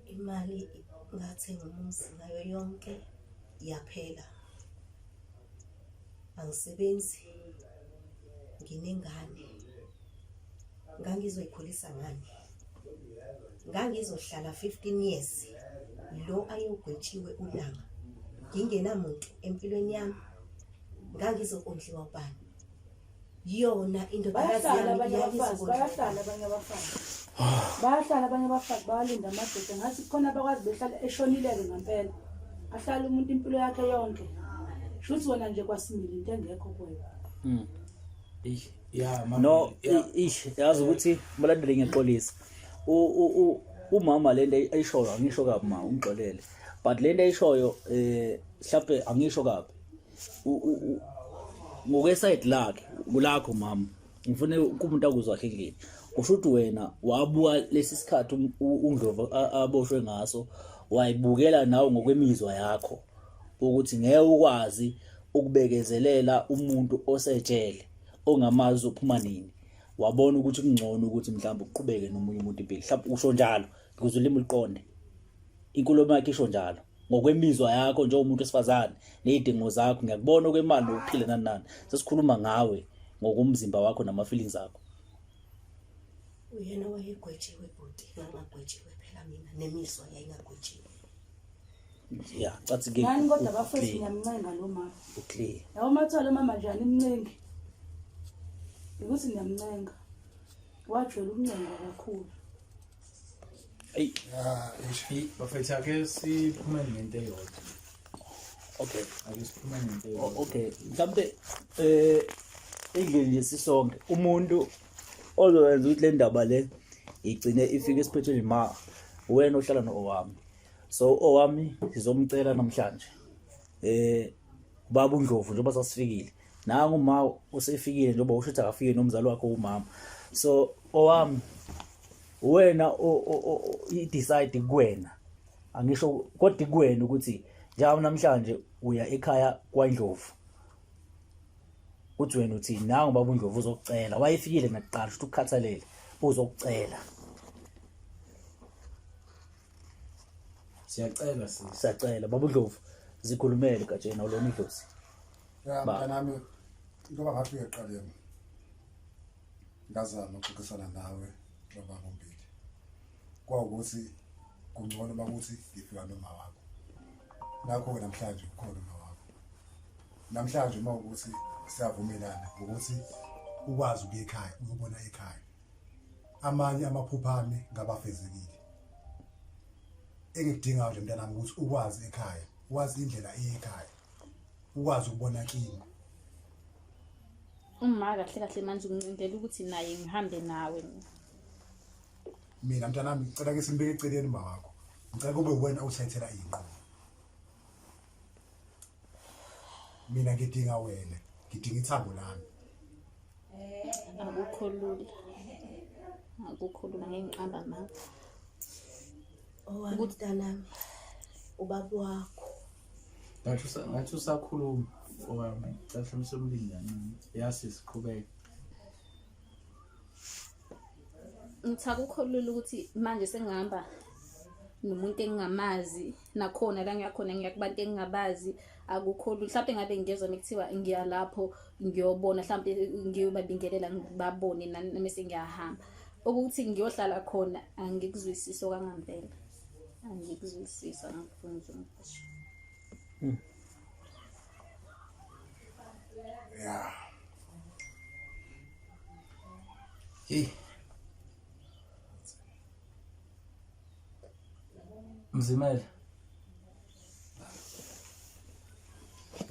Imali ngathenga umuzi ngayo yonke yaphela. Angisebenzi nginengane. Ngangizoyikhulisa ngani? Ngangizohlala 15 years lo ayogwetshiwe ulanga ngingenamuntu empilweni yami. Ngangizokondliwa ubani? Yona indodakazi Bayahlala yami abanye abafazi, yayizokondliwa bayahlala abanye abafazi. Bayahlala abanye abafazi bayalinda amadoda ngathi kukhona abakwazi behlala eshonile-ke ngempela. Ahlala umuntu impilo yakhe yonke. Shuthi wena nje kwasimile into engekho kuwena. Ya No ish yazi ukuthi balandele ngiyaxolisa. Umama lento ayishoyo angisho kabi ma ungixolele. But lento ayishoyo mhlawumbe angisho kabi. Ngokwe side lakhe kulakho mama ngifune kumuntu akuzwa kahle endlini. Usho ukuthi wena wabuka lesi sikhathi uNdlovu aboshwe ngaso wayibukela nawe ngokwemizwa yakho ukuthi ngeke ukwazi ukubekezelela umuntu osejele ongamazi uphuma nini. Wabona ukuthi kungcono ukuthi mhlawumbe uqhubeke nomunye umuntu impilo. Mhlawumbe usho njalo ukuze ulimi luqonde. Inkulumo yakhe isho njalo ngokwemizwa yakho njengomuntu wesifazane nezidingo zakho. Ngiyakubona okwemali nokuphila nani nani. Sesikhuluma ngawe ngokomzimba wakho nama feelings akho. Uyena wayegwetshiwe bhuti, ngangagwetshiwe phela mina nemizwa yayingagwetshiwe. Ya, cathi ke. Nani kodwa bafethu ngiyamncenga lo mama. Uclear. Yabo mathola mama nje animncengi. Ukuthi ngiyamncenga. Wajwayela ukuncengwa kakhulu. Ey, bafethu ake siphume nento eyodwa. Okay. Ake siphume nento eyodwa. Okay, mhlawumbe endlini nje sisonke umuntu ozoyenza ukuthi le ndaba le igcine ifike esiphethweni ma wena ohlala noOwami. So Owami sizomcela namhlanje. Ubaba uNdlovu njengoba sasifikile. Nangu uma usefikile njengoba usho ukuthi akafike nomzali wakho umama. So Owami wena i decide kuwena. Angisho kodwa kuwena ukuthi njengoba namhlanje uya ekhaya kwaNdlovu. Uthi wena uthi nangu baba uNdlovu uzokucela. Wayefikile nakuqala ukuthi ukukhathalele uzokucela. Siyacela sisi. Siyacela baba uNdlovu zikhulumele Gatsheni awulona idlozi. Ya mntanami ngoba ngafika ekuqaleni ngazama ukuxoxisana nawe njengoba ngombili. Kwawukuthi kungcono bakuthi ngifika noma wakho. Nakho-ke namhlanje ukhona uma wakho. Namhlanje uma ukuthi siyavumelana ngokuthi ukwazi ukuya ekhaya uyobona ekhaya. Amanye amaphupho ami ngabafezekile. Engikudingayo nje mntanami ukuthi ukwazi ekhaya, wazi indlela eya ekhaya. Ukwazi ukubona kini. Uma kahle kahle manje ungincindela ukuthi naye ngihambe nawe mina. Mina mntanami ngicela ke simbeke eceleni uma wakho. Ngicela kube uwena othethela iy'nqumo. Mina ngidinga wena, ngidinga ithambo lami. Akukho lula. Akukho lula ngeke ngiqamba amanga. Owami mntanami, ubaba wakho. Ngathi usakhuluma owami, cela mhlawumbe somlindi kancane. Ya sisi qhubeka. Ngithi akukho lula ukuthi manje sengihamba nomuntu engingamazi nakhona la ngiyakhona ngiya kubantu engingabazi akukho lula. Mhlawumpe ngabe ngiyezwa mekuthiwa ngiya lapho ngiyobona mhlawumpe ngiyobabingelela ngibabone nami mese ngiyahamba. Ukuthi ngiyohlala khona angikuzwisisi okangempela. Angikuzwisisi angifuni nje ukusho. Yeah. Hey. Mzimela.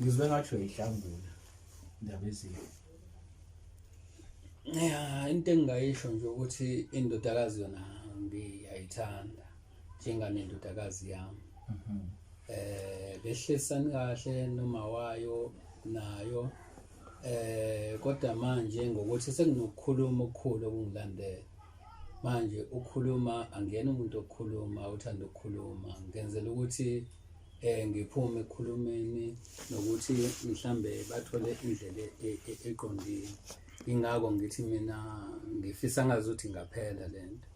Ngizwe ngathi uyayihlangula indaba ezinhle. Ya, into engingayisho nje ukuthi indodakazi yona ngiyayithanda njenganendodakazi yami. Behlisani kahle noma wayo nayo kodwa manje ngokuthi sekunokukhuluma okukhulu okungilandela. Manje ukukhuluma angiyena umuntu okukhuluma uthanda ukukhuluma ngenzela ukuthi ngiphume ekukhulumeni nokuthi mhlambe bathole indlela eqondile. Ingakho ngithi mina ngifisa ngazuthi ngaphela lento.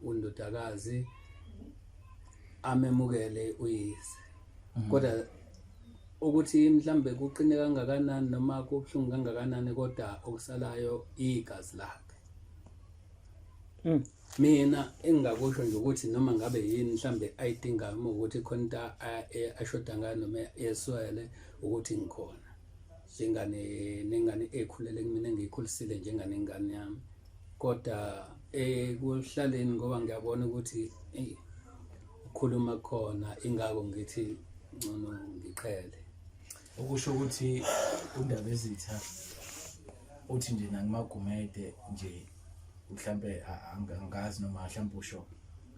Undodakazi amemukele uyise. Kodwa ukuthi mhlambe kuqine kangakanani noma kubuhlungu kangakanani kodwa okusalayo igazi lakhe. Mina engingakusho nje ukuthi noma ngabe yini mhlambe ayidingayo uma ukuthi khona into ashoda ngayo noma eswele ukuthi ngikhona. Njengane nengane ekhulele kumina engiyikhulisile njenganengane yami. Kodwa ekuhlaleni ngoba ngiyabona ukuthi eyi ukukhuluma khona ingakho ngithi ngcono ngiqhele. Okusho ukuthi undaba ezitha uthi nje nakuMagumede nje mhlambe angazi noma mhlambe usho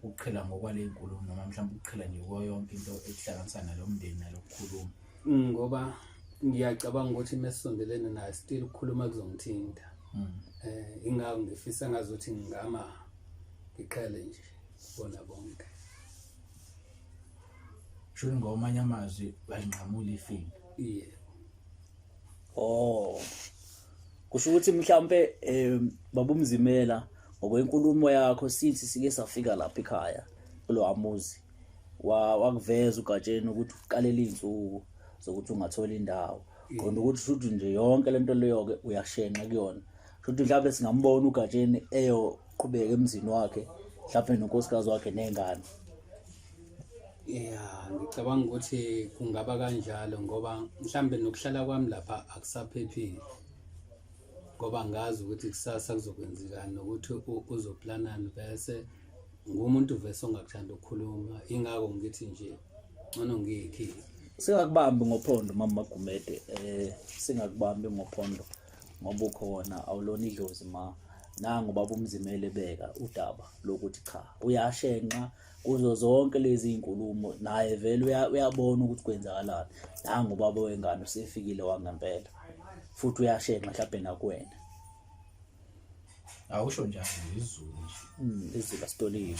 ukuqhela ngokwale nkulumo noma mhlambe ukuqhela nje kuyo yonke into ekuhlanganisa nalo mndeni nalokukhuluma. Ngoba ngiyacabanga ukuthi mesisondelene naye still ukukhuluma kuzongithinta. Ingakho ngifisa ngazuthi ngingama ngiqhele nje bona bonke. Sho ngomanye amazwi bayinqamula ifindo. Yebo. Oh. Kusho ukuthi mhlambe babumzimela ngokwenkulumo yakho sithi sike safika lapha ekhaya kulo amuzi wakuveza uGatsheni ukuthi uqalela izinsuku zokuthi ungathola indawo. Qonda ukuthi shuthi nje yonke lento leyo ke uyashenxa kuyona. Shuthi mhlawumbe singambona uGatsheni eyoqhubeka emzini wakhe mhlawumbe nonkosikazi wakhe nengane. Ya, ngicabanga ukuthi kungaba kanjalo ngoba mhlambe nokuhlala kwami lapha akusaphephile. Ngoba ngazi ukuthi kusasa kuzokwenzekani nokuthi uzoplanani bese ngumuntu vese ongakuthanda ukukhuluma ingakho ngithi nje ngcono ngiyikhiphe. Singakubambi ngophondo mama Magumede, singakubambi ngophondo ngoba ukhona awulona idlozi ma. Nangu baba uMzimela ebeka udaba lokuthi cha uyashenxa kuzo zonke lezi izinkulumo naye vele uyabona ukuthi kwenzakalani. Nangu baba wengane usefikile wangempela futhi uyashenxa mhlawumbe nakuwena. Awusho njalo izulu nje. Izulu asitolile.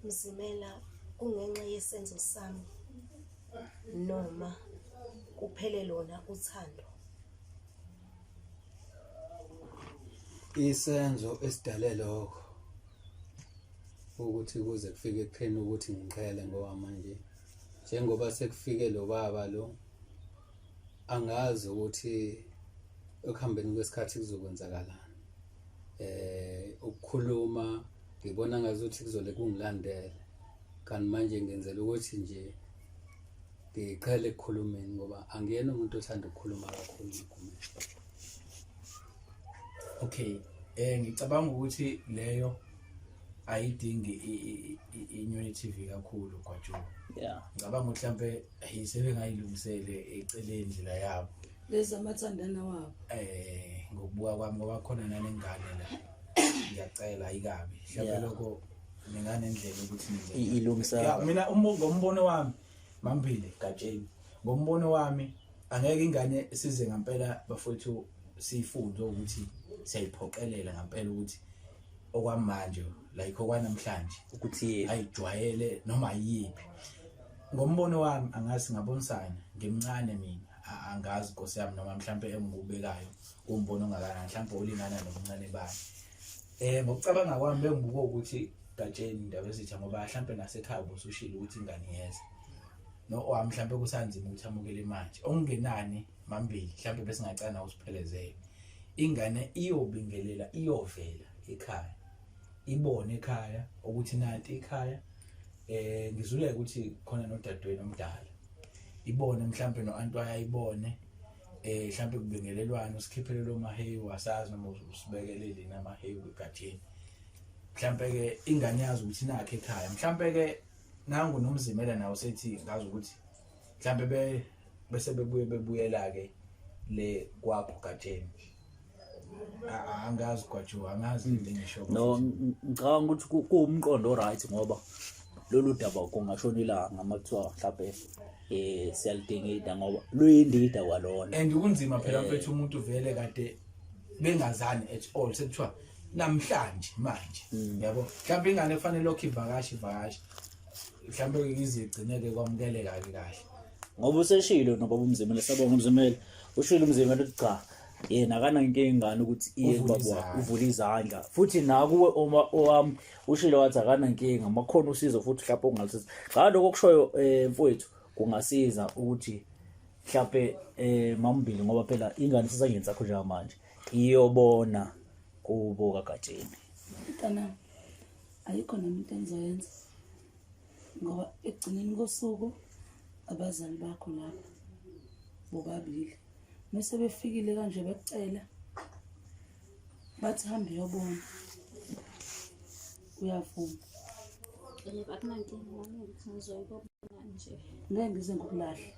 Mzimela kungenxa yesenzo sami noma kuphele lona uthando. Isenzo esidale lokho ukuthi kuze kufike ekutheni ukuthi ngiqhele ngoba manje njengoba sekufike lo baba lo angazi ukuthi ekuhambeni kwesikhathi kuzokwenzakalani. Eh ukukhuluma ngibona ngazuthi kuzole kungilandela. Kanti manje ngenzela ukuthi nje ngiqhele ekukhulumeni ngoba angiyena umuntu othanda ukukhuluma kakhulu Magumede. Okay, eh ngicabanga ukuthi leyo ayidingi i-Inyoni TV kakhulu Gwajo. Yeah. Ngicabanga ukuthi mhlambe sebengayilungisele eceleni indlela yabo. Lezi amathandana wabo. Eh ngokubuka kwami ngoba khona nanengane la. Ngiyacela ayikabi. Mhlambe lokho ninganendlela ukuthi nenze. Ilungisa. Yeah, mina ngombono wami mambili gatsheni. Ngombono wami angeke ingane size ngempela bafowethu siyifunde ukuthi siyayiphoqelela ngempela ukuthi okwamanje like okwanamhlanje ukuthi ayijwayele noma yiphi ngombono wami angazi ngabonisana ngimncane mina angazi nkosi yami noma mhlampe engikubekayo umbono ongakanani mhlampe olingana nobuncane bami eh ngokucabanga kwami bengibuka ukuthi gatsheni indaba ezitha ngoba mhlampe nasekhaya ubusushilo ukuthi ingane iyeza no owami mhlampe kusanzima ukuthi amukele manje okungenani mambili mhlampe besingacana usiphelezele ingane iyobingelela iyovela ekhaya ibone ekhaya ukuthi nanti ikhaya eh ngizuleke ukuthi khona nodadewenu omdala ibone mhlambe no-anti ayayibone eh mhlambe kubingelelwana usikhiphele lo mahewu asazi noma usibekele lina amahewu egatsheni mhlambe ke ingane yazi ukuthi nakhe ekhaya mhlambe ke nangu nomzimela nawo sethi ngazi ukuthi mhlambe be bese bebuye bebuyela ke le kwakho gatsheni angazi gwajo angazi into engisho no ngicabanga ukuthi kuwumqondo right ngoba lolu daba kungashona ilanga uma kuthiwa mhlawumbe eh siyalidingida ngoba luyindida kwalona and kunzima phela mfethu umuntu vele kade bengazani at all sekuthiwa namhlanje manje yabo mhlawumbe ingane kufanele lokhu ivakashi ivakashi mhlawumbe izigcineke kwamukeleka ke kahle ngoba useshilo nobaba umzimela sabonga umzimela ushilo umzimela ukuthi cha yena akanankinga ingane ukuthi iye Uvule kubaba wakhe izandla. uvule izandla futhi nakuwe oma owami ushilo wathi akanankinga makhona usizo futhi mhlawumbe ongalisiza cha lokho okushoyo eh mfowethu kungasiza ukuthi mhlawumbe eh mambili ngoba phela ingane isesandleni sakho njengamanje iyobona kubo kaGatsheni Mntanami, ayikho nami into engizoyenza ngoba ekugcineni kosuku abazali bakho laba bobabili mese befikile kanje bekucela bathi hambe uyobona uyavuma Yebo, akunankinga nami ukuthi ngizoyibona nje. ngeke ngize ngokulahle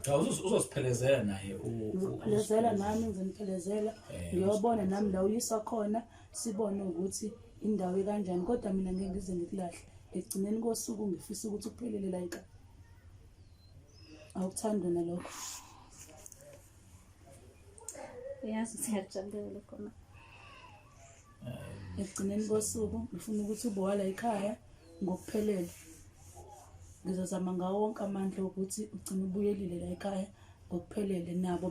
cha uzosiphelezela naye ngizokuphelezela nami ngizoniphelezela ngiyobona nami la uyiswa khona sibone ukuthi indawo ikanjani kodwa mina ngeke ngize ngikulahle ekugcineni kosuku ngifisa ukuthi uphelele la ekhaya awukuthandi wena lokho Uyazi ukuthi ngiyakujabulela lokho ma. Ekugcineni kosuku ngifuna ukuthi ube wala ekhaya ngokuphelele. Ngizozama ngawo wonke amandla ukuthi ugcine ubuyelile la ekhaya ngokuphelele nabo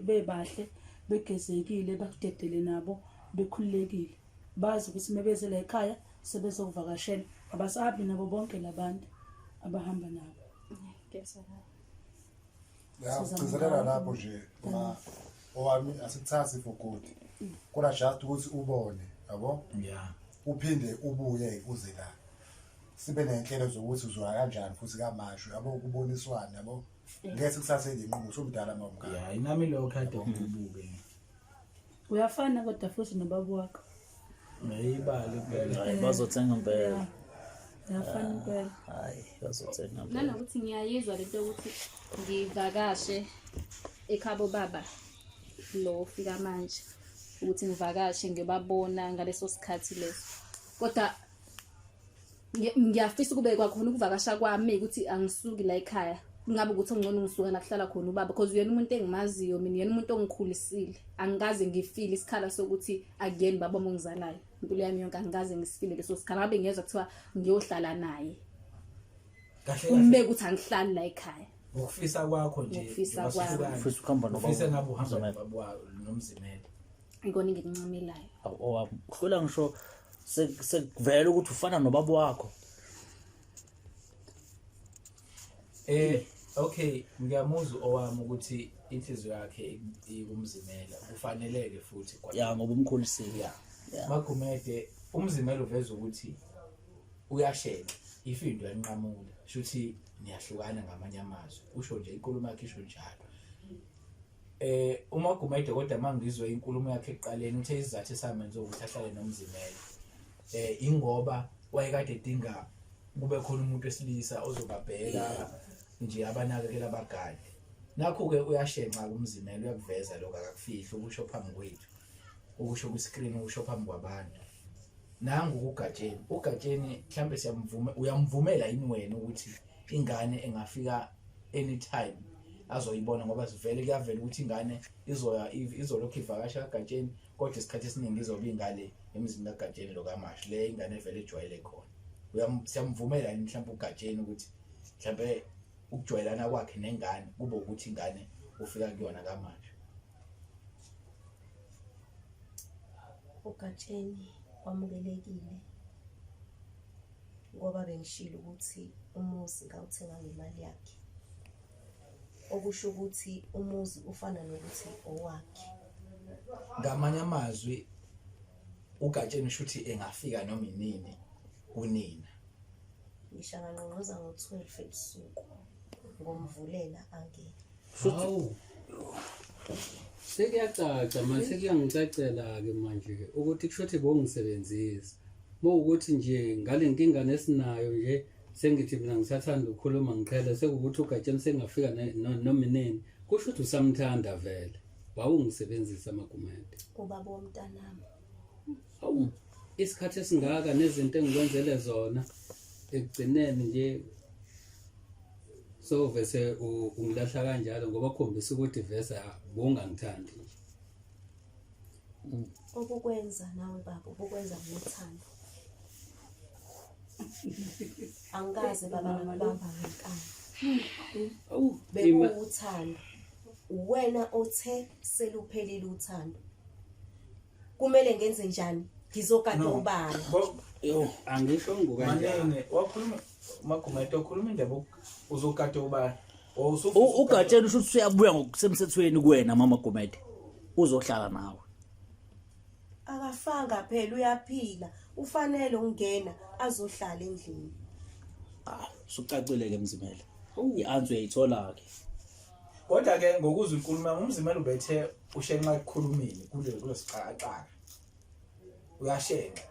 bebahle begezekile bakudedele nabo bekhululekile. Bazi ukuthi uma beze la ekhaya sebezokuvakashela abasahambi nabo bonke labantu abahamba nabo. Ngiyazwakala. Ya ugcizelela lapho nje ma owami asikuthathi for good. Kodwa just ukuthi ubone, yabo? Yeah. Uphinde ubuye uze la. Sibe nenhlelo zokuthi uzoya kanjani futhi kamasho, yabo kuboniswana, yabo? Ngeke sikuthathe inqumo usumdala mawumngane. Yeah, inami lokho kade ngibuke. Uyafana kodwa futhi nobaba wakho. Ngiyibali kuphela. Hayi bazothenga impela. Uyafana impela. Hayi bazothenga impela. Nanokuthi ngiyayizwa lento yokuthi ngivakashe ekhabo baba lo ofika manje ukuthi ngivakashe ngiyobabona ngaleso sikhathi leso. Kodwa ngiyafisa ukube kwakhona ukuvakasha kwami ukuthi angisuki la ekhaya kungabe ukuthi ongcono ngisuka la kuhlala khona ubaba because uyena umuntu engimaziyo mina uyena umuntu ongikhulisile angikaze ngifile isikhala sokuthi akuyena ubaba ongizalayo impilo yami yonke angikaze ngisifile leso sikhala ngabe ngiyezwa kuthiwa ngiyohlala naye kahle kumbe ukuthi angihlali la ekhaya ngokufisa kwakho nje Ngokufisa kwami. Ufisa ukuhamba nobaba. Ufisa ngabe uhamba nobaba wakho nomzimela ikona engikuncamelayo Awu owami uhlula ngisho sekuvela ukuthi ufana nobaba wakho. Eh Okay, ngiyamuzwa owami ukuthi inhliziyo yakhe ikumzimela kufaneleke futhi kwa ya ngoba umkhulisile ya Magumede umzimela uveza ukuthi uyashenxa ifindo yanqamula shuthi niyahlukana ngamanye amazwi usho nje inkulumo yakhe isho njalo eh uMagumede kodwa mangizwe inkulumo yakhe ekuqaleni uthe isizathu esamenza ukuthi ahlale nomzimela eh ingoba wayekade edinga kube khona umuntu wesilisa ozobabheka nje abanakekela abagadi nakho ke uyashenxa kumzimela uyakuveza lokho akakufihli ukusho phambi kwethu ukusho kwi-screen ukusho phambi kwabantu nangu uGatsheni uGatsheni mhlambe siyamvuma uyamvumela yini wena ukuthi ingane engafika anytime azoyibona ngoba sivele kuyavela ukuthi ingane izoya izolokhu ivakasha kaGatsheni kodwa isikhathi esiningi izobe ingale emzini kaGatsheni lo kaMashu le ingane evele ejwayele khona siyamvumela yini mhlawumbe uGatsheni ukuthi mhlawumbe ukujwayelana kwakhe nengane kube ukuthi ingane ufika kuyona kaMashu UGatsheni wamukelekile ngoba bengishilo ukuthi umuzi ngawuthenga ngemali yakhe. Okusho ukuthi umuzi ufana nokuthi owakhe. Ngamanye amazwi uGatsheni usho ukuthi engafika noma inini kunina. Ngisho angangqongqoza ngo-12 ebusuku ngomvulela angene. Hawu. Sekuyacaca manje sekuyangicacela-ke manje ukuthi kusho ukuthi bongisebenzisa. Mawukuthi nje ngale nkinga nesinayo nje sengithi mina ngisathanda ukukhuluma ngiqhele sekuwukuthi uGatsheni sengafika noma inini kusho ukuthi usamthanda vele. Wawungisebenzisa Magumede. Ubaba womntanami. Hawu isikhathi esingaka nezinto engikwenzele zona ekugcineni nje so vese ungilahla kanjalo ngoba khombisa ukuthi vese bowungangithandi nje Obukwenza nawe baba ubukwenza ngothando. Angikaze baba ngakubamba ngenkani. Awu, ima- Bekuwuthando. Uwena othe seluphelile uthando. Kumele ngenze njani? Ngizogada No. ubani? Bo angisho ngokanjani Manene wakhuluma Magumede wakhuluma indaba uzogada ubani Ugatsheni usho ukuthi uyabuya ngokusemthethweni kuwena mama Gumede uzohlala nawe Akafanga phela uyaphila. Ufanele ukungena azohlala endlini. Ah, sucacile ke Mzimela i-answer uyayithola ke kodwa ke ngokuzwa inkulumo yami umzimela ubethe ushenxa ekukhulumeni kule kulesixakaxaka uyashenxa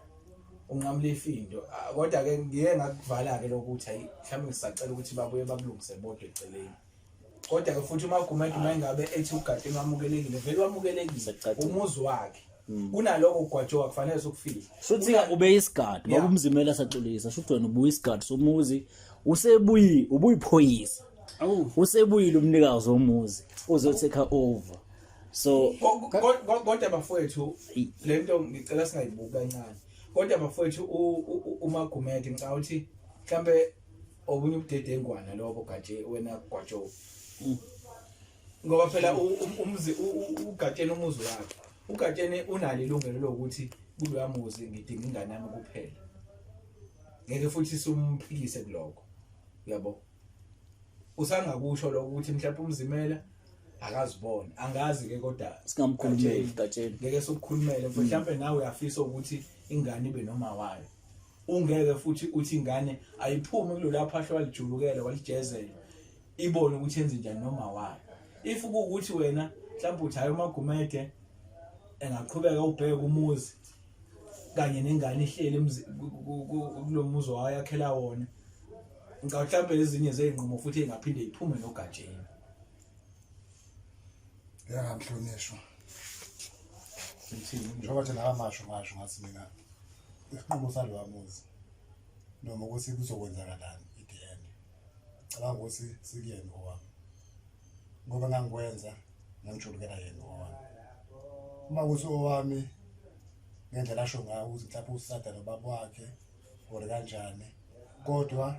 unqamula ifindo Ah, kodwa ke ngiye ngakuvala ke lokuthi hayi mhlawumbe ngisacela ukuthi babuye bakulungise bodwa eceleni kodwa ke futhi uMagumede uma engabe ethi uGatsheni wamukelekile vele wamukelekile Sekucacile. umuzi wakhe kunaloko ugwajoka kufanele sokufika shuthi ubeyisigadi Yeah. baba umzimela saxolisa shuthi wena ubuyisigadi somuzi usebuyi ubuyiphoyisa awu usebuyile umnikazi womuzi uzo-take over so Kodwa bafowethu lento ngicela singayibuki kancane kodwa bafowethu uMagumede ngicabanga ukuthi mhlambe obunye ubudedengwana lobo gatshe wena gwajo ngoba phela umzi uGatsheni umuzi wakhe uGatsheni unalo ilungelo lokuthi kuloya muzi ngidinga ingane yami kuphela ngeke futhi simphikise kuloko uyabo usangakusho lokho ukuthi mhlawumbe umzimela akazibona angazi ke kodwa Singamkhulumeli, Gatsheni. ngeke sokukhulumele mfo mhlawumbe nawe uyafisa ukuthi ingane ibe noma wayo ungeke futhi uthi ingane ayiphume kulolu phahla walijulukela walijezela ibone ukuthi yenze njani noma wayo if kuwukuthi wena mhlawumbe uthi hayi uMagumede engaqhubeka ubheke umuzi kanye nengane ihleli kulo muzi wayakhela wona ngicabanga mhlawumbe ezinye zey'nqumo futhi ey'ngaphinde y'phume nogatsheni Ngiyangamhlonishwa. Njengoba thina amasho ngasho ngathi mina isinqumo salowa muzi noma ukuthi kuzokwenzakalani at the end. Cabanga ukuthi sikuyena owami. Ngoba ngangikwenza ngangijulukela yena owami. Uma kuthi owami ngendlela asho ngayo ukuthi mhlawumbe usada nobaba wakhe or kanjani kodwa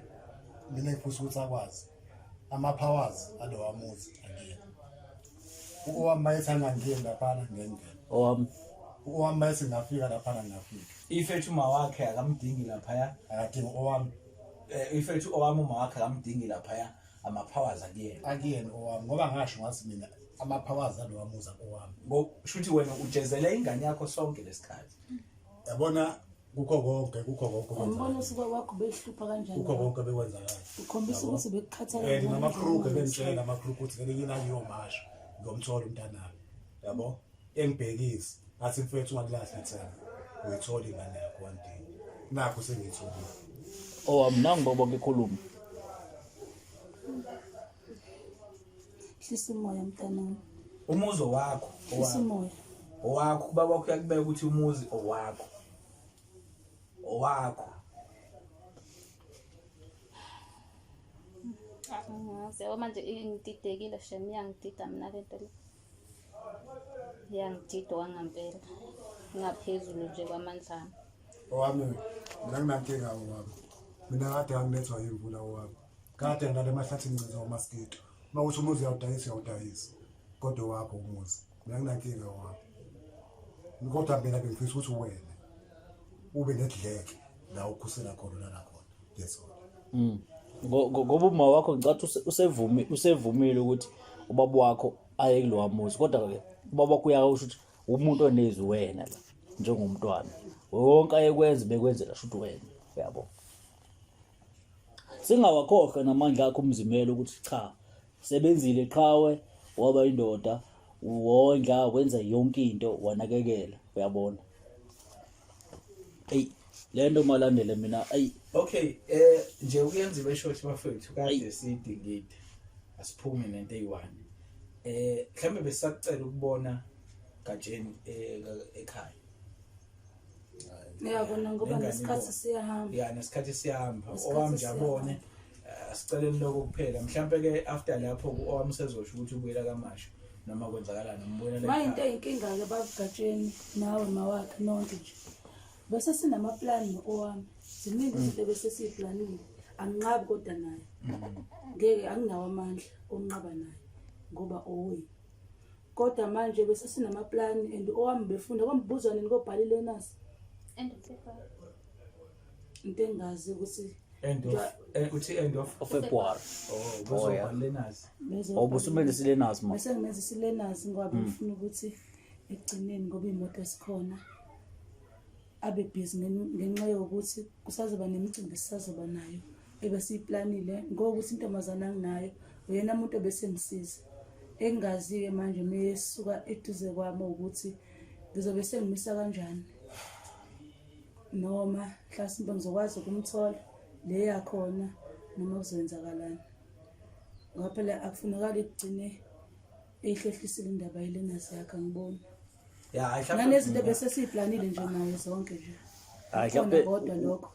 mina ngifisa ukuthi akwazi ama-powers alowa muzi akuyena owami mayethi angangeni laphana ngengena owami owami mayethi ngingafika laphana ngingafika ifethu uma wakhe akamdingi laphaya akadingi owami ifethu owami uma wakhe akamdingi laphaya Ama-powers akuyena. Akuyena owami ngoba ngasho ngathi mina ama-powers alowa muzi akowami. Shuthi wena ujezele ingane yakho sonke lesikhathi. Yabona kukho konke kukho konke Angibona ukuthi ubaba wakho behlupha kanjani. Kukho konke bekwenzakala. Ukhombisa ukuthi bekukhathala. Eh nama-crook ebengitshela ama-crook ukuthi ngelinye ilanga ngiyomasha ngiyomthola umntanami. Yabo? Engibhekise ngathi mfethu ungalilahli ithemba. Uyithola ingane yakho one day. Nakho sengiyitholile. Owami nangu baba ngikhuluma. Hlisa umoya mntanami. Umuzi owakho. Hlisa umoya. Owakho ubaba wakho uyakubeka ukuthi umuzi owakho. Owakho. Angazi yabo manje ingididekile shem iyangidida mina lento le. Iyangidida okwangempela. Ngaphezulu nje kwamandla ami. Owami mina nginankinga owami. Mina kade anginethwa yimvula owami. Kade ngilala emahlathini ngenza umaskito. Uma kuthi umuzi uyawudayisa uyawudayisa. Kodwa owakho umuzi. Mina nginankinga owami. Kodwa mina bengifisa ukuthi wena ube nedleke la ukhusela khona ulala khona. That's all. Ngoba uma wakho ngicathi usevumi usevumile ukuthi ubaba wakho aye kulowa muzi kodwa ke ubaba wakho uyasho ukuthi umuntu onezwi wena la njengomntwana wonke ayekwenza bekwenzela shuthi wena uyabo singawakhohlwa namandla akho umzimela ukuthi cha sebenzile qhawe waba indoda wondla wenza yonke into wanakekela uyabona eyi le nto malandele mina ayi Okay, nje ukuyenza ibe short bafethu kade sidingide. Asiphume nento eyi-one. Mhlambe besakucela ukubona Gatsheni ekhaya. Ngiyabona ngoba Nengane nesikhathi ibona. siyahamba. Ya nesikhathi siyahamba. Nesikhathi Owami nje siyahamba. abone. Asiceleni lokho kuphela. Mhlambe ke after lapho owami sezosho ukuthi ubuyela kaMashu noma kwenzakalani umbuyela Maye into eyinkinga-ke babugatsheni nawe mawakhe nonke nje. Bese sinamaplani no-owami. Ziningi izinto ebese siyiplanile. Anginqabi kodwa naye. Ngeke anginawo amandla okunqaba naye ngoba owenu. Kodwa manje bese sinamaplani and owami befunda kwambuzwa nini kobhala i-learners. End of February. Into engingazi ukuthi End of uthi end of February. Oh, bezobhala learners. bezobhala- Oh, busumele silenazi ma. Bese ngimenza isilenazi ngoba bengifuna ukuthi ekugcineni ngoba iy'moto zikhona abe busy ngenxa yokuthi kusazoba nemicimbi esisazoba nayo ebesiyiplanile ngokuthi intombazane anginayo uyena muntu obesengisiza engingazi-ke manje mesuka eduze kwami ukuthi ngizobe sengimisa kanjani noma mhlasimbe ngizokwazi ukumthola le yakhona noma kuzoyenzakalani ngoba phela akufunakali kugcine eyihlehlisile indaba yelenazi yakhe angiboni. Ya, hayi, mhlawumbe- Nanezinto bese siyiplanile nje naye zonke nje. Hayi, Khona mhlawumbe- kodwa lokho.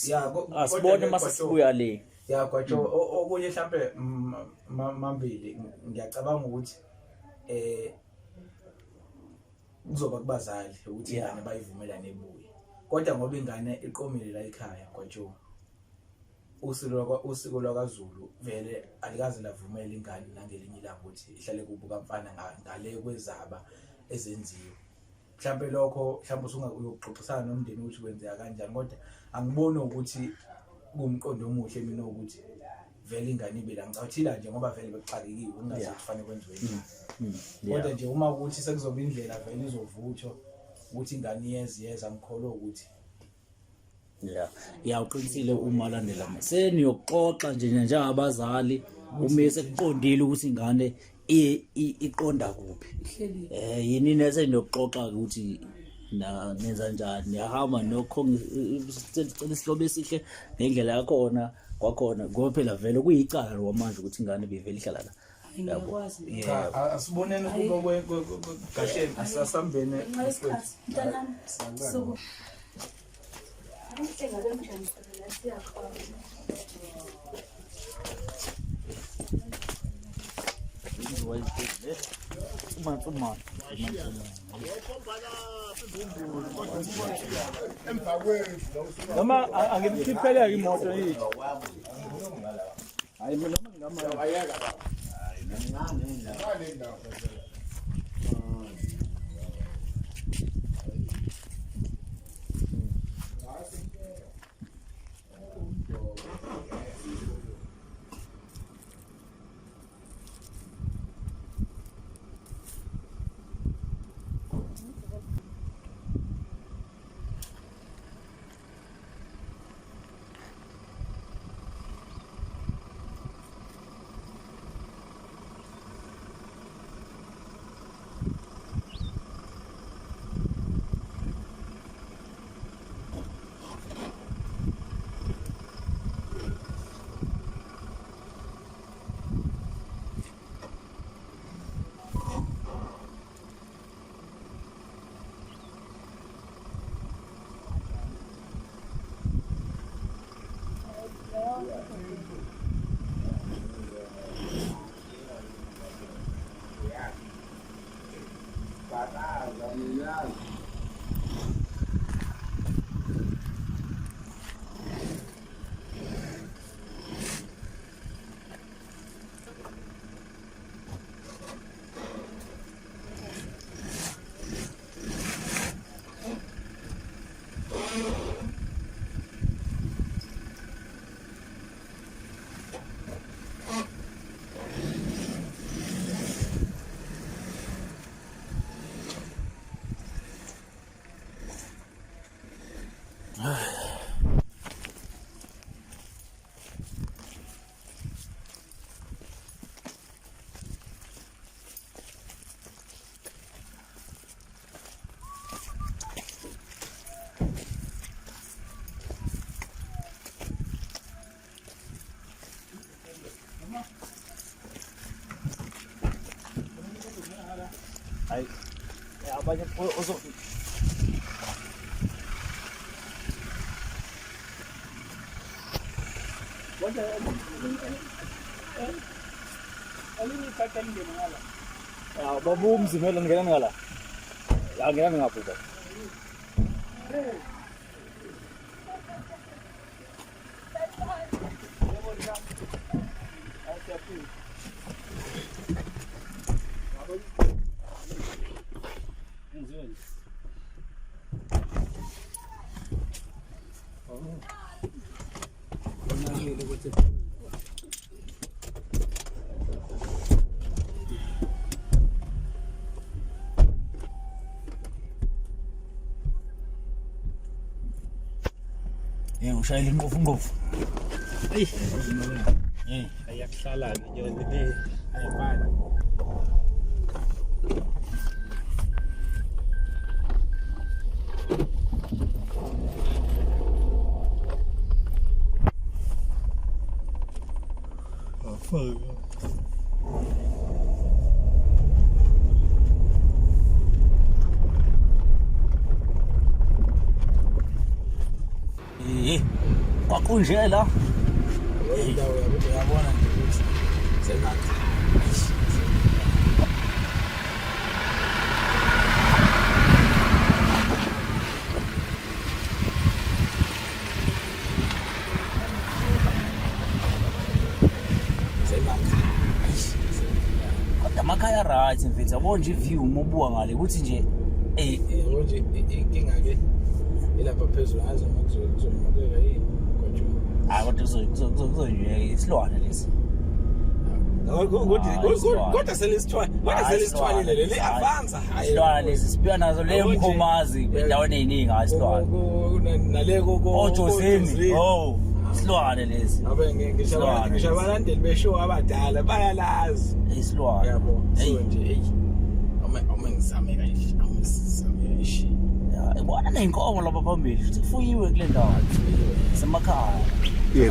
Ya, Asibone kodwa mase ke, sibuya le. Ya Gwajo, okunye mhlambe mambili ngiyacabanga ukuthi kuzoba kubazali ukuthi ingane bayivumelane ibuye. Kodwa ngoba ingane iqomile la ekhaya Gwajo, usiko lwakaZulu vele alikaze lavumela ingane nangelinye ilanga ukuthi ihlale kubo kamfana ngale kwezaba ezenziwe. Mhlambe lokho mhlambe uyokuxoxisana nomndeni ukuthi kwenzeka kanjani, kodwa angiboni ukuthi kuwumqondo omuhle mina ukuthi vele ingane ibe la. Ngicawuthila nje ngoba vele bekuxakekiwe kungazi ukuthi kufanele kwenziwe njani. Kodwa nje uma ukuthi sekuzoba indlela vele izovuthwa ukuthi ingane iyeza, ngikholwa ukuthi Yeah. Ya uqinisile uma landela ma. Seniyoxoxa nje njengabazali uma sekuqondile ukuthi ingane iqonda kuphi. Ihleli. Yini neseniyoxoxa ukuthi na nenza njani niyahamba nokhonga isihlobo esihle ngendlela yakhona kwakhona ngoba phela vele kuyicala lo manje ukuthi ingane bivele ihlala la. Ngiyakwazi. Cha, asiboneni kubo Gatsheni, asasambene. Ngenxa yesikhathi mntanami. Suku. Angihlenga kanjani la siyakhona. Noma angimkhipheleke imoto yithi. Hayi mina noma ngingama. Hayi abanye ozo Ya babu umzimela ngena ngala. Ya ngena ngapha baba. Eh ushayela inqofu nqofu. Eyi. Eh, ayakuhlala ke yona le ayifani. Eh kwakunje la. Indawo yabo uyabona nje ukuthi semakhaya. Kodwa amakhaya right mfethu yabo nje iview uma ubuka ngale ukuthi nje eh Yabo nje inkinga ke ilapha phezulu ngazi noma kuzonqabeka yini kodwa hayi kodwa kuzonjeka isilwane lesi. Kodwa selisithwale, kodwa selisithwalile leli advance. Isilwane lesi siphila nazo le mkhomazi endaweni eziningi hayi isilwane. Nale ko Ojozini. Oh, isilwane lesi. Abe ngisho ngisho abalandeli beshow abadala bayalazi. Isilwane. Yabo. So nje hey. Ama ama ngizame kanje. Ama ngizame ishi. Ya, ibona nezinkomo lapha phambili futhi kufuyiwe kule ndawo. Semakhaya.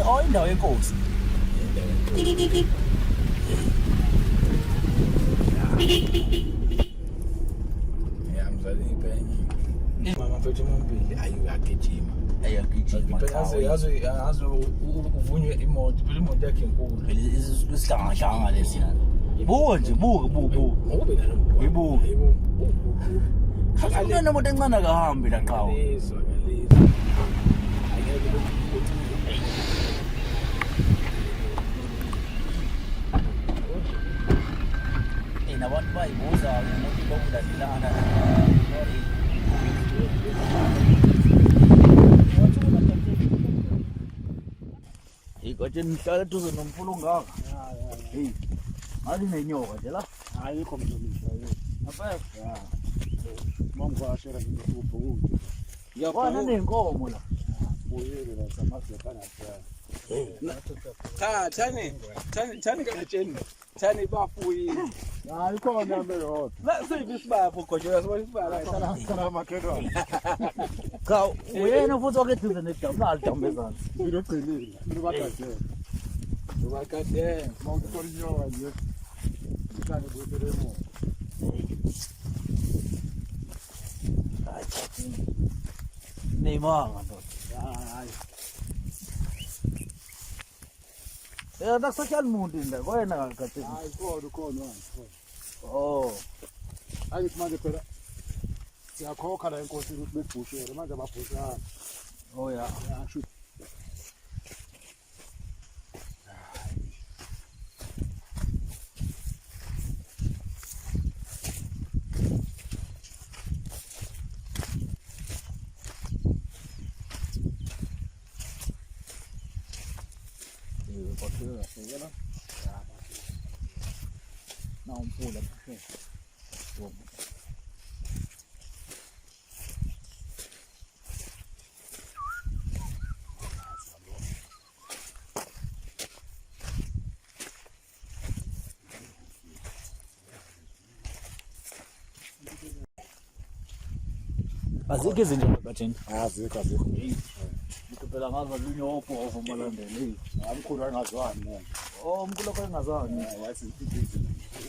Oh, indawo yenkosi. Ya mzali ibhenye. Mama mfethu uMombili ayi uyagijima. Ayagijima. Yazi yazi yazi uvunywe imoto, phela imoto yakhe inkulu. Phela isihlangahlanga lesi. Buka nje, buka buka buka. Ngokube nalo mntwana. Ibuka. Hayibo. Futhi unemoto encane akahambi la qhawe. Ngalizwa, ngalizwa. Angeke Eh nabantu bayibuza umuntu lokulandelana. Igothe nihlala eduze nomfula ongaka. Hey. Ngathi nenyoka nje la. Ayikho mntombi. Ngapha. Ya. Mangivakashela ngizobhukuda. Yabona nenkomo la. Buyele la samadoda angaphaya. Cha, thani, thani, thani kagatsheni. Thani bafuyile. Hayi khona nami yodwa. La siphi isibaya pho gojela sibona isibaya la Sala sala makhelwane. Cha uyena futhi wake eduze nedamu nalo damu ezansi. Mina ogcinile, mina bagadele. Ubakade. Mawuthola inyoka nje. Ngihlale buyisele emuva. Neyimanga ndoda. Hayi. Eh akusahlali muntu la kwena kade. Hayi khona khona manje. Oh. Angithi manje phela Siyakhokha la enkosini ukuthi bebhushere manje ababhushanga. Oh ya. Yasho. Nawumfula phesheya. Azikho izinto gatsheni. Azikho azikho. Ngikho phela ngaza lunye obhovo malandela. Hey. Amkhulu angazwani manje. Oh, umkhulu wakho engazwani. Wathi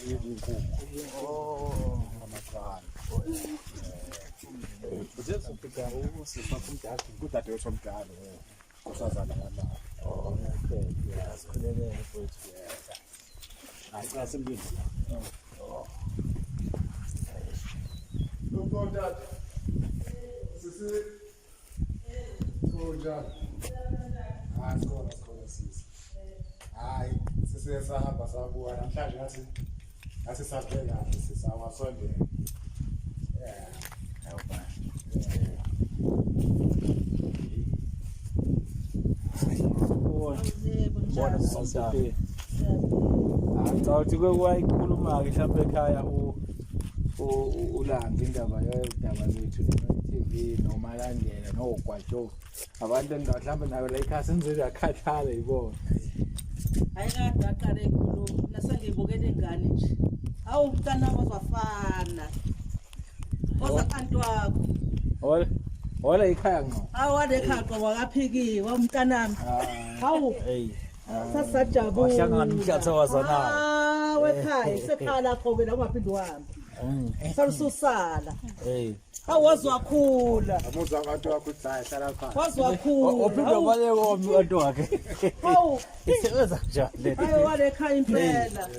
inkukhu. Oh. Amaqanda. Udadewethu omdala. Nkosazana yami. Oh, okay. Yeah, sikhulekele mfowethu. Hayi cha simlinde. Sisi. Kunjani? Hayi sikhona sikhona sisi. Hayi sisiye sahamba sabuka namhlanje ngathi ngathi sabe kahle sisi awasondela. Yeah. Bona sisiphi. Ngicabanga ukuthi kwayikhuluma-ke mhlawumbe ekhaya uLanga indaba yodaba lwethu no-TV noMalandela noGwajo. Abantu endawo mhlawumbe nayo la ekhaya sengize yakhathala yibona. Hayi kade aqale ekhuluma mina sengiyibukela ingane nje. Hawu umntana wazwafana. Oza kanti wakho. Hola. Hola ikhaya ngqo. Hawu wale khaya qobo akaphikiwe umntanami. Hawu Hey. sasajabula. Wahlangana umhlatha wazanayo. Ah wekhaya isekhaya lakho ke la ungaphinde uhambe. Salususala. Hey. Hawu waziwakhula. Amuzwa abantu wakho ukuthi hayi hlala phansi. Waziwakhula. Waphinde wabaleka abantu wakhe. Hawu Isebenza njani le? hayi wale khaya impela.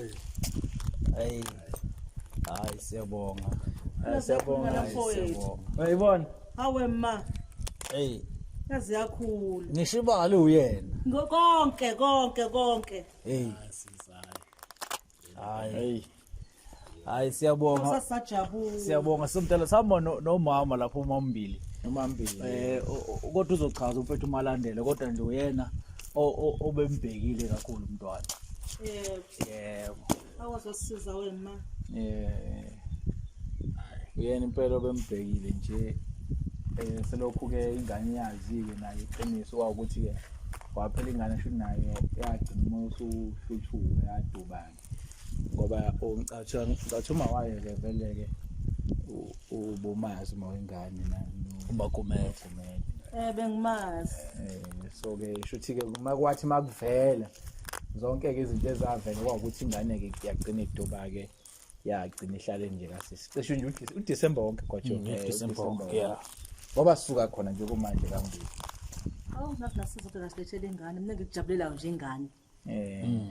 Hey. Hayi siyabonga. Hayi, Siyabonga. Hayi siyabonga. Uyayibona? Hawe ma Hey, yazi yakhula. ngisho ibali uyena. Konke konke konke. Hey. Hayi. Hayi siyabonga. Sasajabula. Siyabonga somdala sihamba nomama lapho umambili. Nomambili. Kodwa uzochaza umfethu uMalandela kodwa nje uyena obembhekile kakhulu umntwana. Yebo. Yebo. Awazosiza wena. Eh. Uyena impela obembhekile nje. Selokhu ke ingane yazi-ke nayo iqiniso kwawukuthi-ke waphela ingane shuthi nayo yagcina umoya usuhluthuka yaduba-ke ngoba ngicatha uma wayo-ke vele-ke ubumazi uma wengane uMagumede. Bengimazi. So-ke shuthi-ke uma kwathi uma kuvela zonke-ke izinto ezavela kwawukuthi ingane-ke yagcina iduba-ke yagcina ihlale nje kasisi cishe nje uDisemba wonke kwatsho uDisemba wonke, yeah. Ngoba sisuka khona nje kumanje kambili. Awu nathi nasizo phela silethele ingane. Mina ngikujabulelayo nje ingane.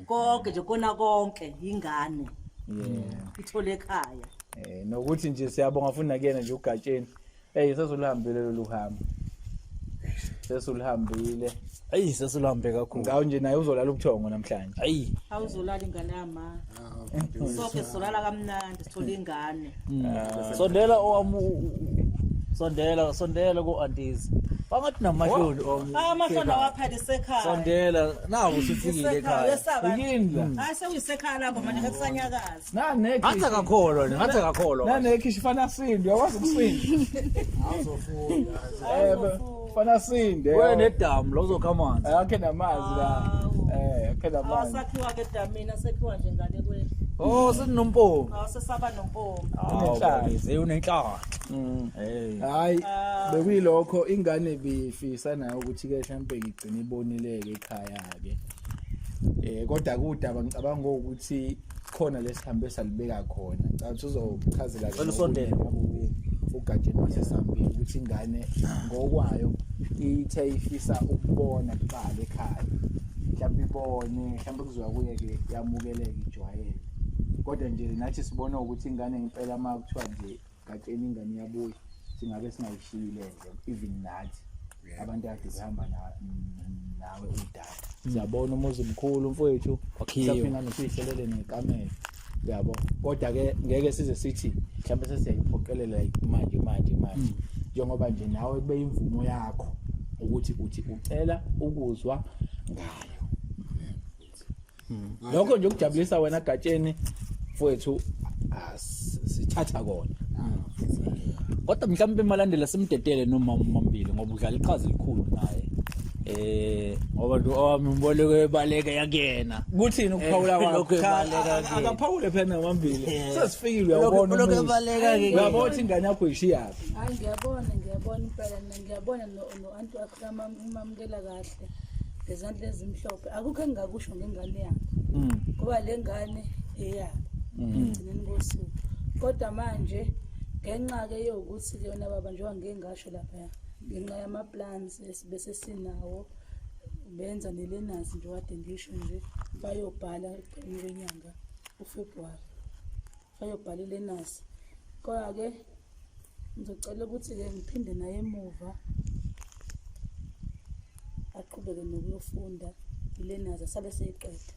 Konke nje kona konke ingane. Yeah. Ithole ekhaya. Nokuthi nje siyabonga futhi nakuyena nje uGatsheni. Hey sesulihambile lolu hambo. Sesulihambile. Ayi sesulihambe kakhulu. Ngawo nje naye uzolala ubuthongo namhlanje. Ayi. Awuzolala ingane yama. Sonke sizolala kamnandi sithole ingane. Sondela owami sondela sondela ku aunties. Bangathi namahloni owami. Amahloni awaphela isekhaya. Sondela nawu usufikile ekhaya. Uyesaba. Yini la? Hayi sekuyisekhaya lakho manje sekusanyakaza. Nanekhishi. Ngathi akakholwa ngathi akakholwa. Nanekhishi fana sinde uyakwazi ukusinda. Awuzofunda. Fana sinde. Kuye nedamu lo uzokha amanzi. Akhe namanzi la. Akhe namanzi. Awasakhiwa ke edamini asekhiwa nje ngale kwethu. Oh sinompompi. Awasesaba nompompi. Unenhlanhla. Unenhlanhla. Hey. Hayi bekuyilokho ingane bifisa nayo ukuthi ke mhlambe ngigcine ibonileke ekhaya ke. Kodwa kudaba ngicabanga ukuthi khona lesihambe salibeka khona. Ngicabanga ukuthi uzochazela Cela usondele. uGatsheni wasesambile ukuthi ingane ngokwayo ithe ifisa ukubona kuqala ekhaya. Mhlawumbe ibone, mhlawumbe kuzoya kuye ke yamukeleke ijwayele. Kodwa nje nathi sibona ukuthi ingane ngempela uma kuthiwa nje Gatsheni ingane iyabuya. Singabe singayishiyile even nathi abantu kade behamba nawe udaba. Siyabona umuzi mkhulu mfowethu, siyafika nosihlelele nekamelo. Uyabo? Kodwa ke ngeke size sithi mhlawumbe sesiyayiphoqelela like manje manje manje. Njengoba nje nawe kube imvumo yakho ukuthi uthi ucela ukuzwa ngayo. Lokho nje ukujabulisa wena Gatsheni mfowethu sithatha kona. Kodwa mhlawumbe malandela simdedele noma umambili ngoba udlala iqhaza elikhulu naye. Ngoba nje owami umboleko ebaleka yakuyena. Kuthini ukuphawula kwakho? Lokhu Cha, ebaleka ke. akaphawule phela namambili. Sesifikile uyawubona. Lokhu umuzi. ebaleka ke. Uyabona ukuthi ingane yakho ishiyaphi. Hayi ngiyabona ngiyabona impela mina ngiyabona no-anti wakhe umamukela kahle ngezandla ezimhlophe. Akukho engingakusho ngengane yakhe ngoba le ngane eyabo ekugcineni kosuku. Kodwa manje ngenxa-ke yokuthi-ke yona baba njengoba ngike ngasho laphaya ngenxa yama-plans bese sinawo benza nelenazi nje kade ngisho nje bayobhala ekupheleni kwenyanga uFebruwari bayobhala ilenazi. Kodwa-ke ngizocela ukuthi-ke ngiphinde naye emuva aqhubeke nokuyofunda ilenazi asale seyiqeda.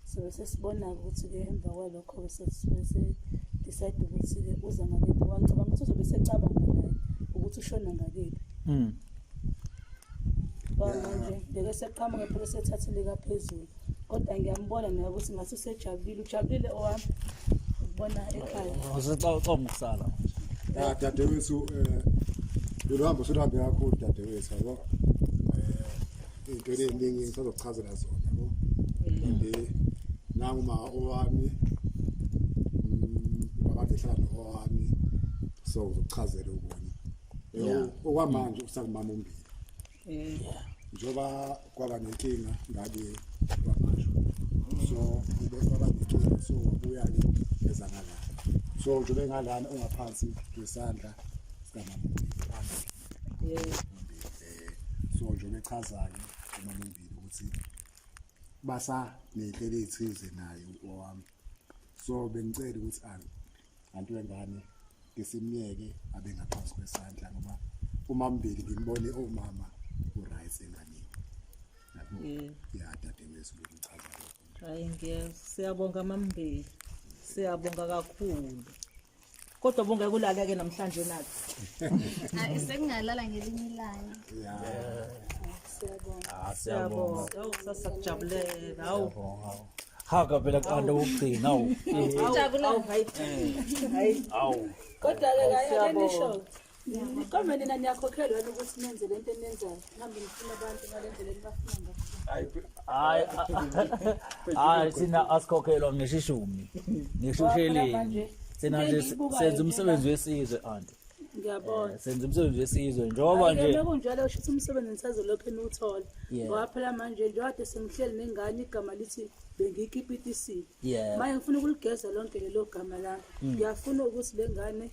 Sobe sesibona-ke ukuthi-ke emva kwalokho-ke sese-decide ukuthi-ke uza ngakephi. Ngoba ngicabanga ukuthi uzobe esecabanga naye ukuthi ushona ngakephi. Ngoba manje ngeke seqhamuke phela esethathile kaphezulu. Kodwa ngiyambona naye ukuthi ngathi usejabulile. Ujabulile owami ukubona ekhaya. Usecabanga ukusala. Ya dadewethu lolu hambo soluhambe kakhulu dadewethu yabo. Izinto eziningi ngisazokuchazela zona yabo. And nangu ma owami ubaba ehlala nowami so uzokuchazela okunye. Okwamanje usakumama umbili. Njengoba kwaba nenkinga ngabe kwamasho. So ube kwaba nenkinga so wabuya ke eza ngalana. So njengoba engalana ungaphansi kwesandla sikamama umbili. So njengoba echazayo umama umbili ukuthi basa ney'nhlelo ey'thize naye owami. So bengicela ukuthi anti wengane ngisimyeke abe ngaphansi kwesandla ngoba umambili ngimbone omama uright enganeni. Yabo? Ya dadewethu bengichaza lokho. Hayi ngiyezwa. Siyabonga Mambili. Siyabonga kakhulu. Kodwa bungeke ulale-ke namhlanje nathi. Hayi sekungalala ngelinye ilanga. Ya. Siyabonga. Siyabonga. Awu sasakujabulela. Awu. Haka phela qanda ukugcina awu. Awu hayi. Hayi. Awu. Kodwa-ke kaye ake nisho niqome nina niyakhokhelwa yini ukuthi nenze lento eniyenzayo nihambe nifuna abantu ngale ndlela enibafuna ngayo. Hayi hayi thina asikhokhelwa ngisho ishumi. Ngisho usheleni. Thina nje senza umsebenzi wesizwe anti. Ngiyabona. Senza umsebenzi wesizwe njengoba Hhayi-ke nje mekunjalo usho ukuthi umsebenzi nisazolokhu niwuthola. Yeah. Ngoba phela manje njengoba kade sengihleli nengane igama lithi bengiyikipitisile. Yeah. Manje ngifuna ukuligeza lonke lelo gama lami. Ngiyafuna ukuthi le ngane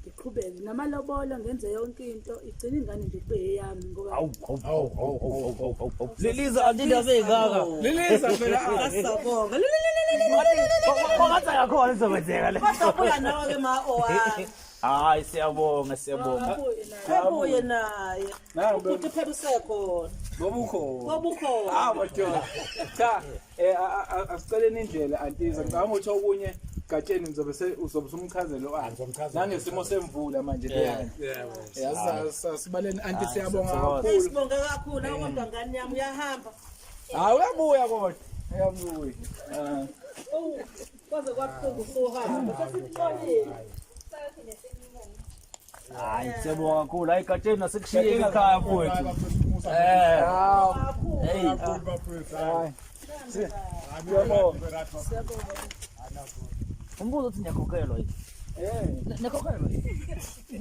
ngiqhubeke namalobolo ngenze yonke into igcine ingane nje kube eyami ngoba Awu awu awu awu awu awu awu. Liliza anti indaba engaka. Liliza phela. Siyabonga. Kwangathi akakhona izokwenzeka le. Kodwa buya nawe-ke ma owami. Hayi siyabonga siyabonga. abuye naye. Ebuye naye. Nangu Ubhuti phela usekhona. ngoba ukhona. Ngoba ukhona. Ah madoda. Cha, asiceleni indlela antiza. Ngicabanga ukuthi okunye Gatsheni ngizobe uzobe usumchazela u-anti. Ngizomchazela. Nangesimo semvula manje Yeah. leyana. Yazi asibaleni anti siyabonga siyabonga. kakhulu. Sibonge kakhulu awu kodwa ngane yami uyahamba. Hayi uyabuya kodwa. Uyabuya. Ah. Owu kwaze kwabuhlungu usuhamba. Sesikuxolile. Hayi siyabonga kakhulu. Hayi Gatsheni nasekushiyeni ekhaya mfowethu. Hey. Hayi. Siyabonga. Umbuzo uthi niyakhokhelwa yini? Niyakhokhelwa yini?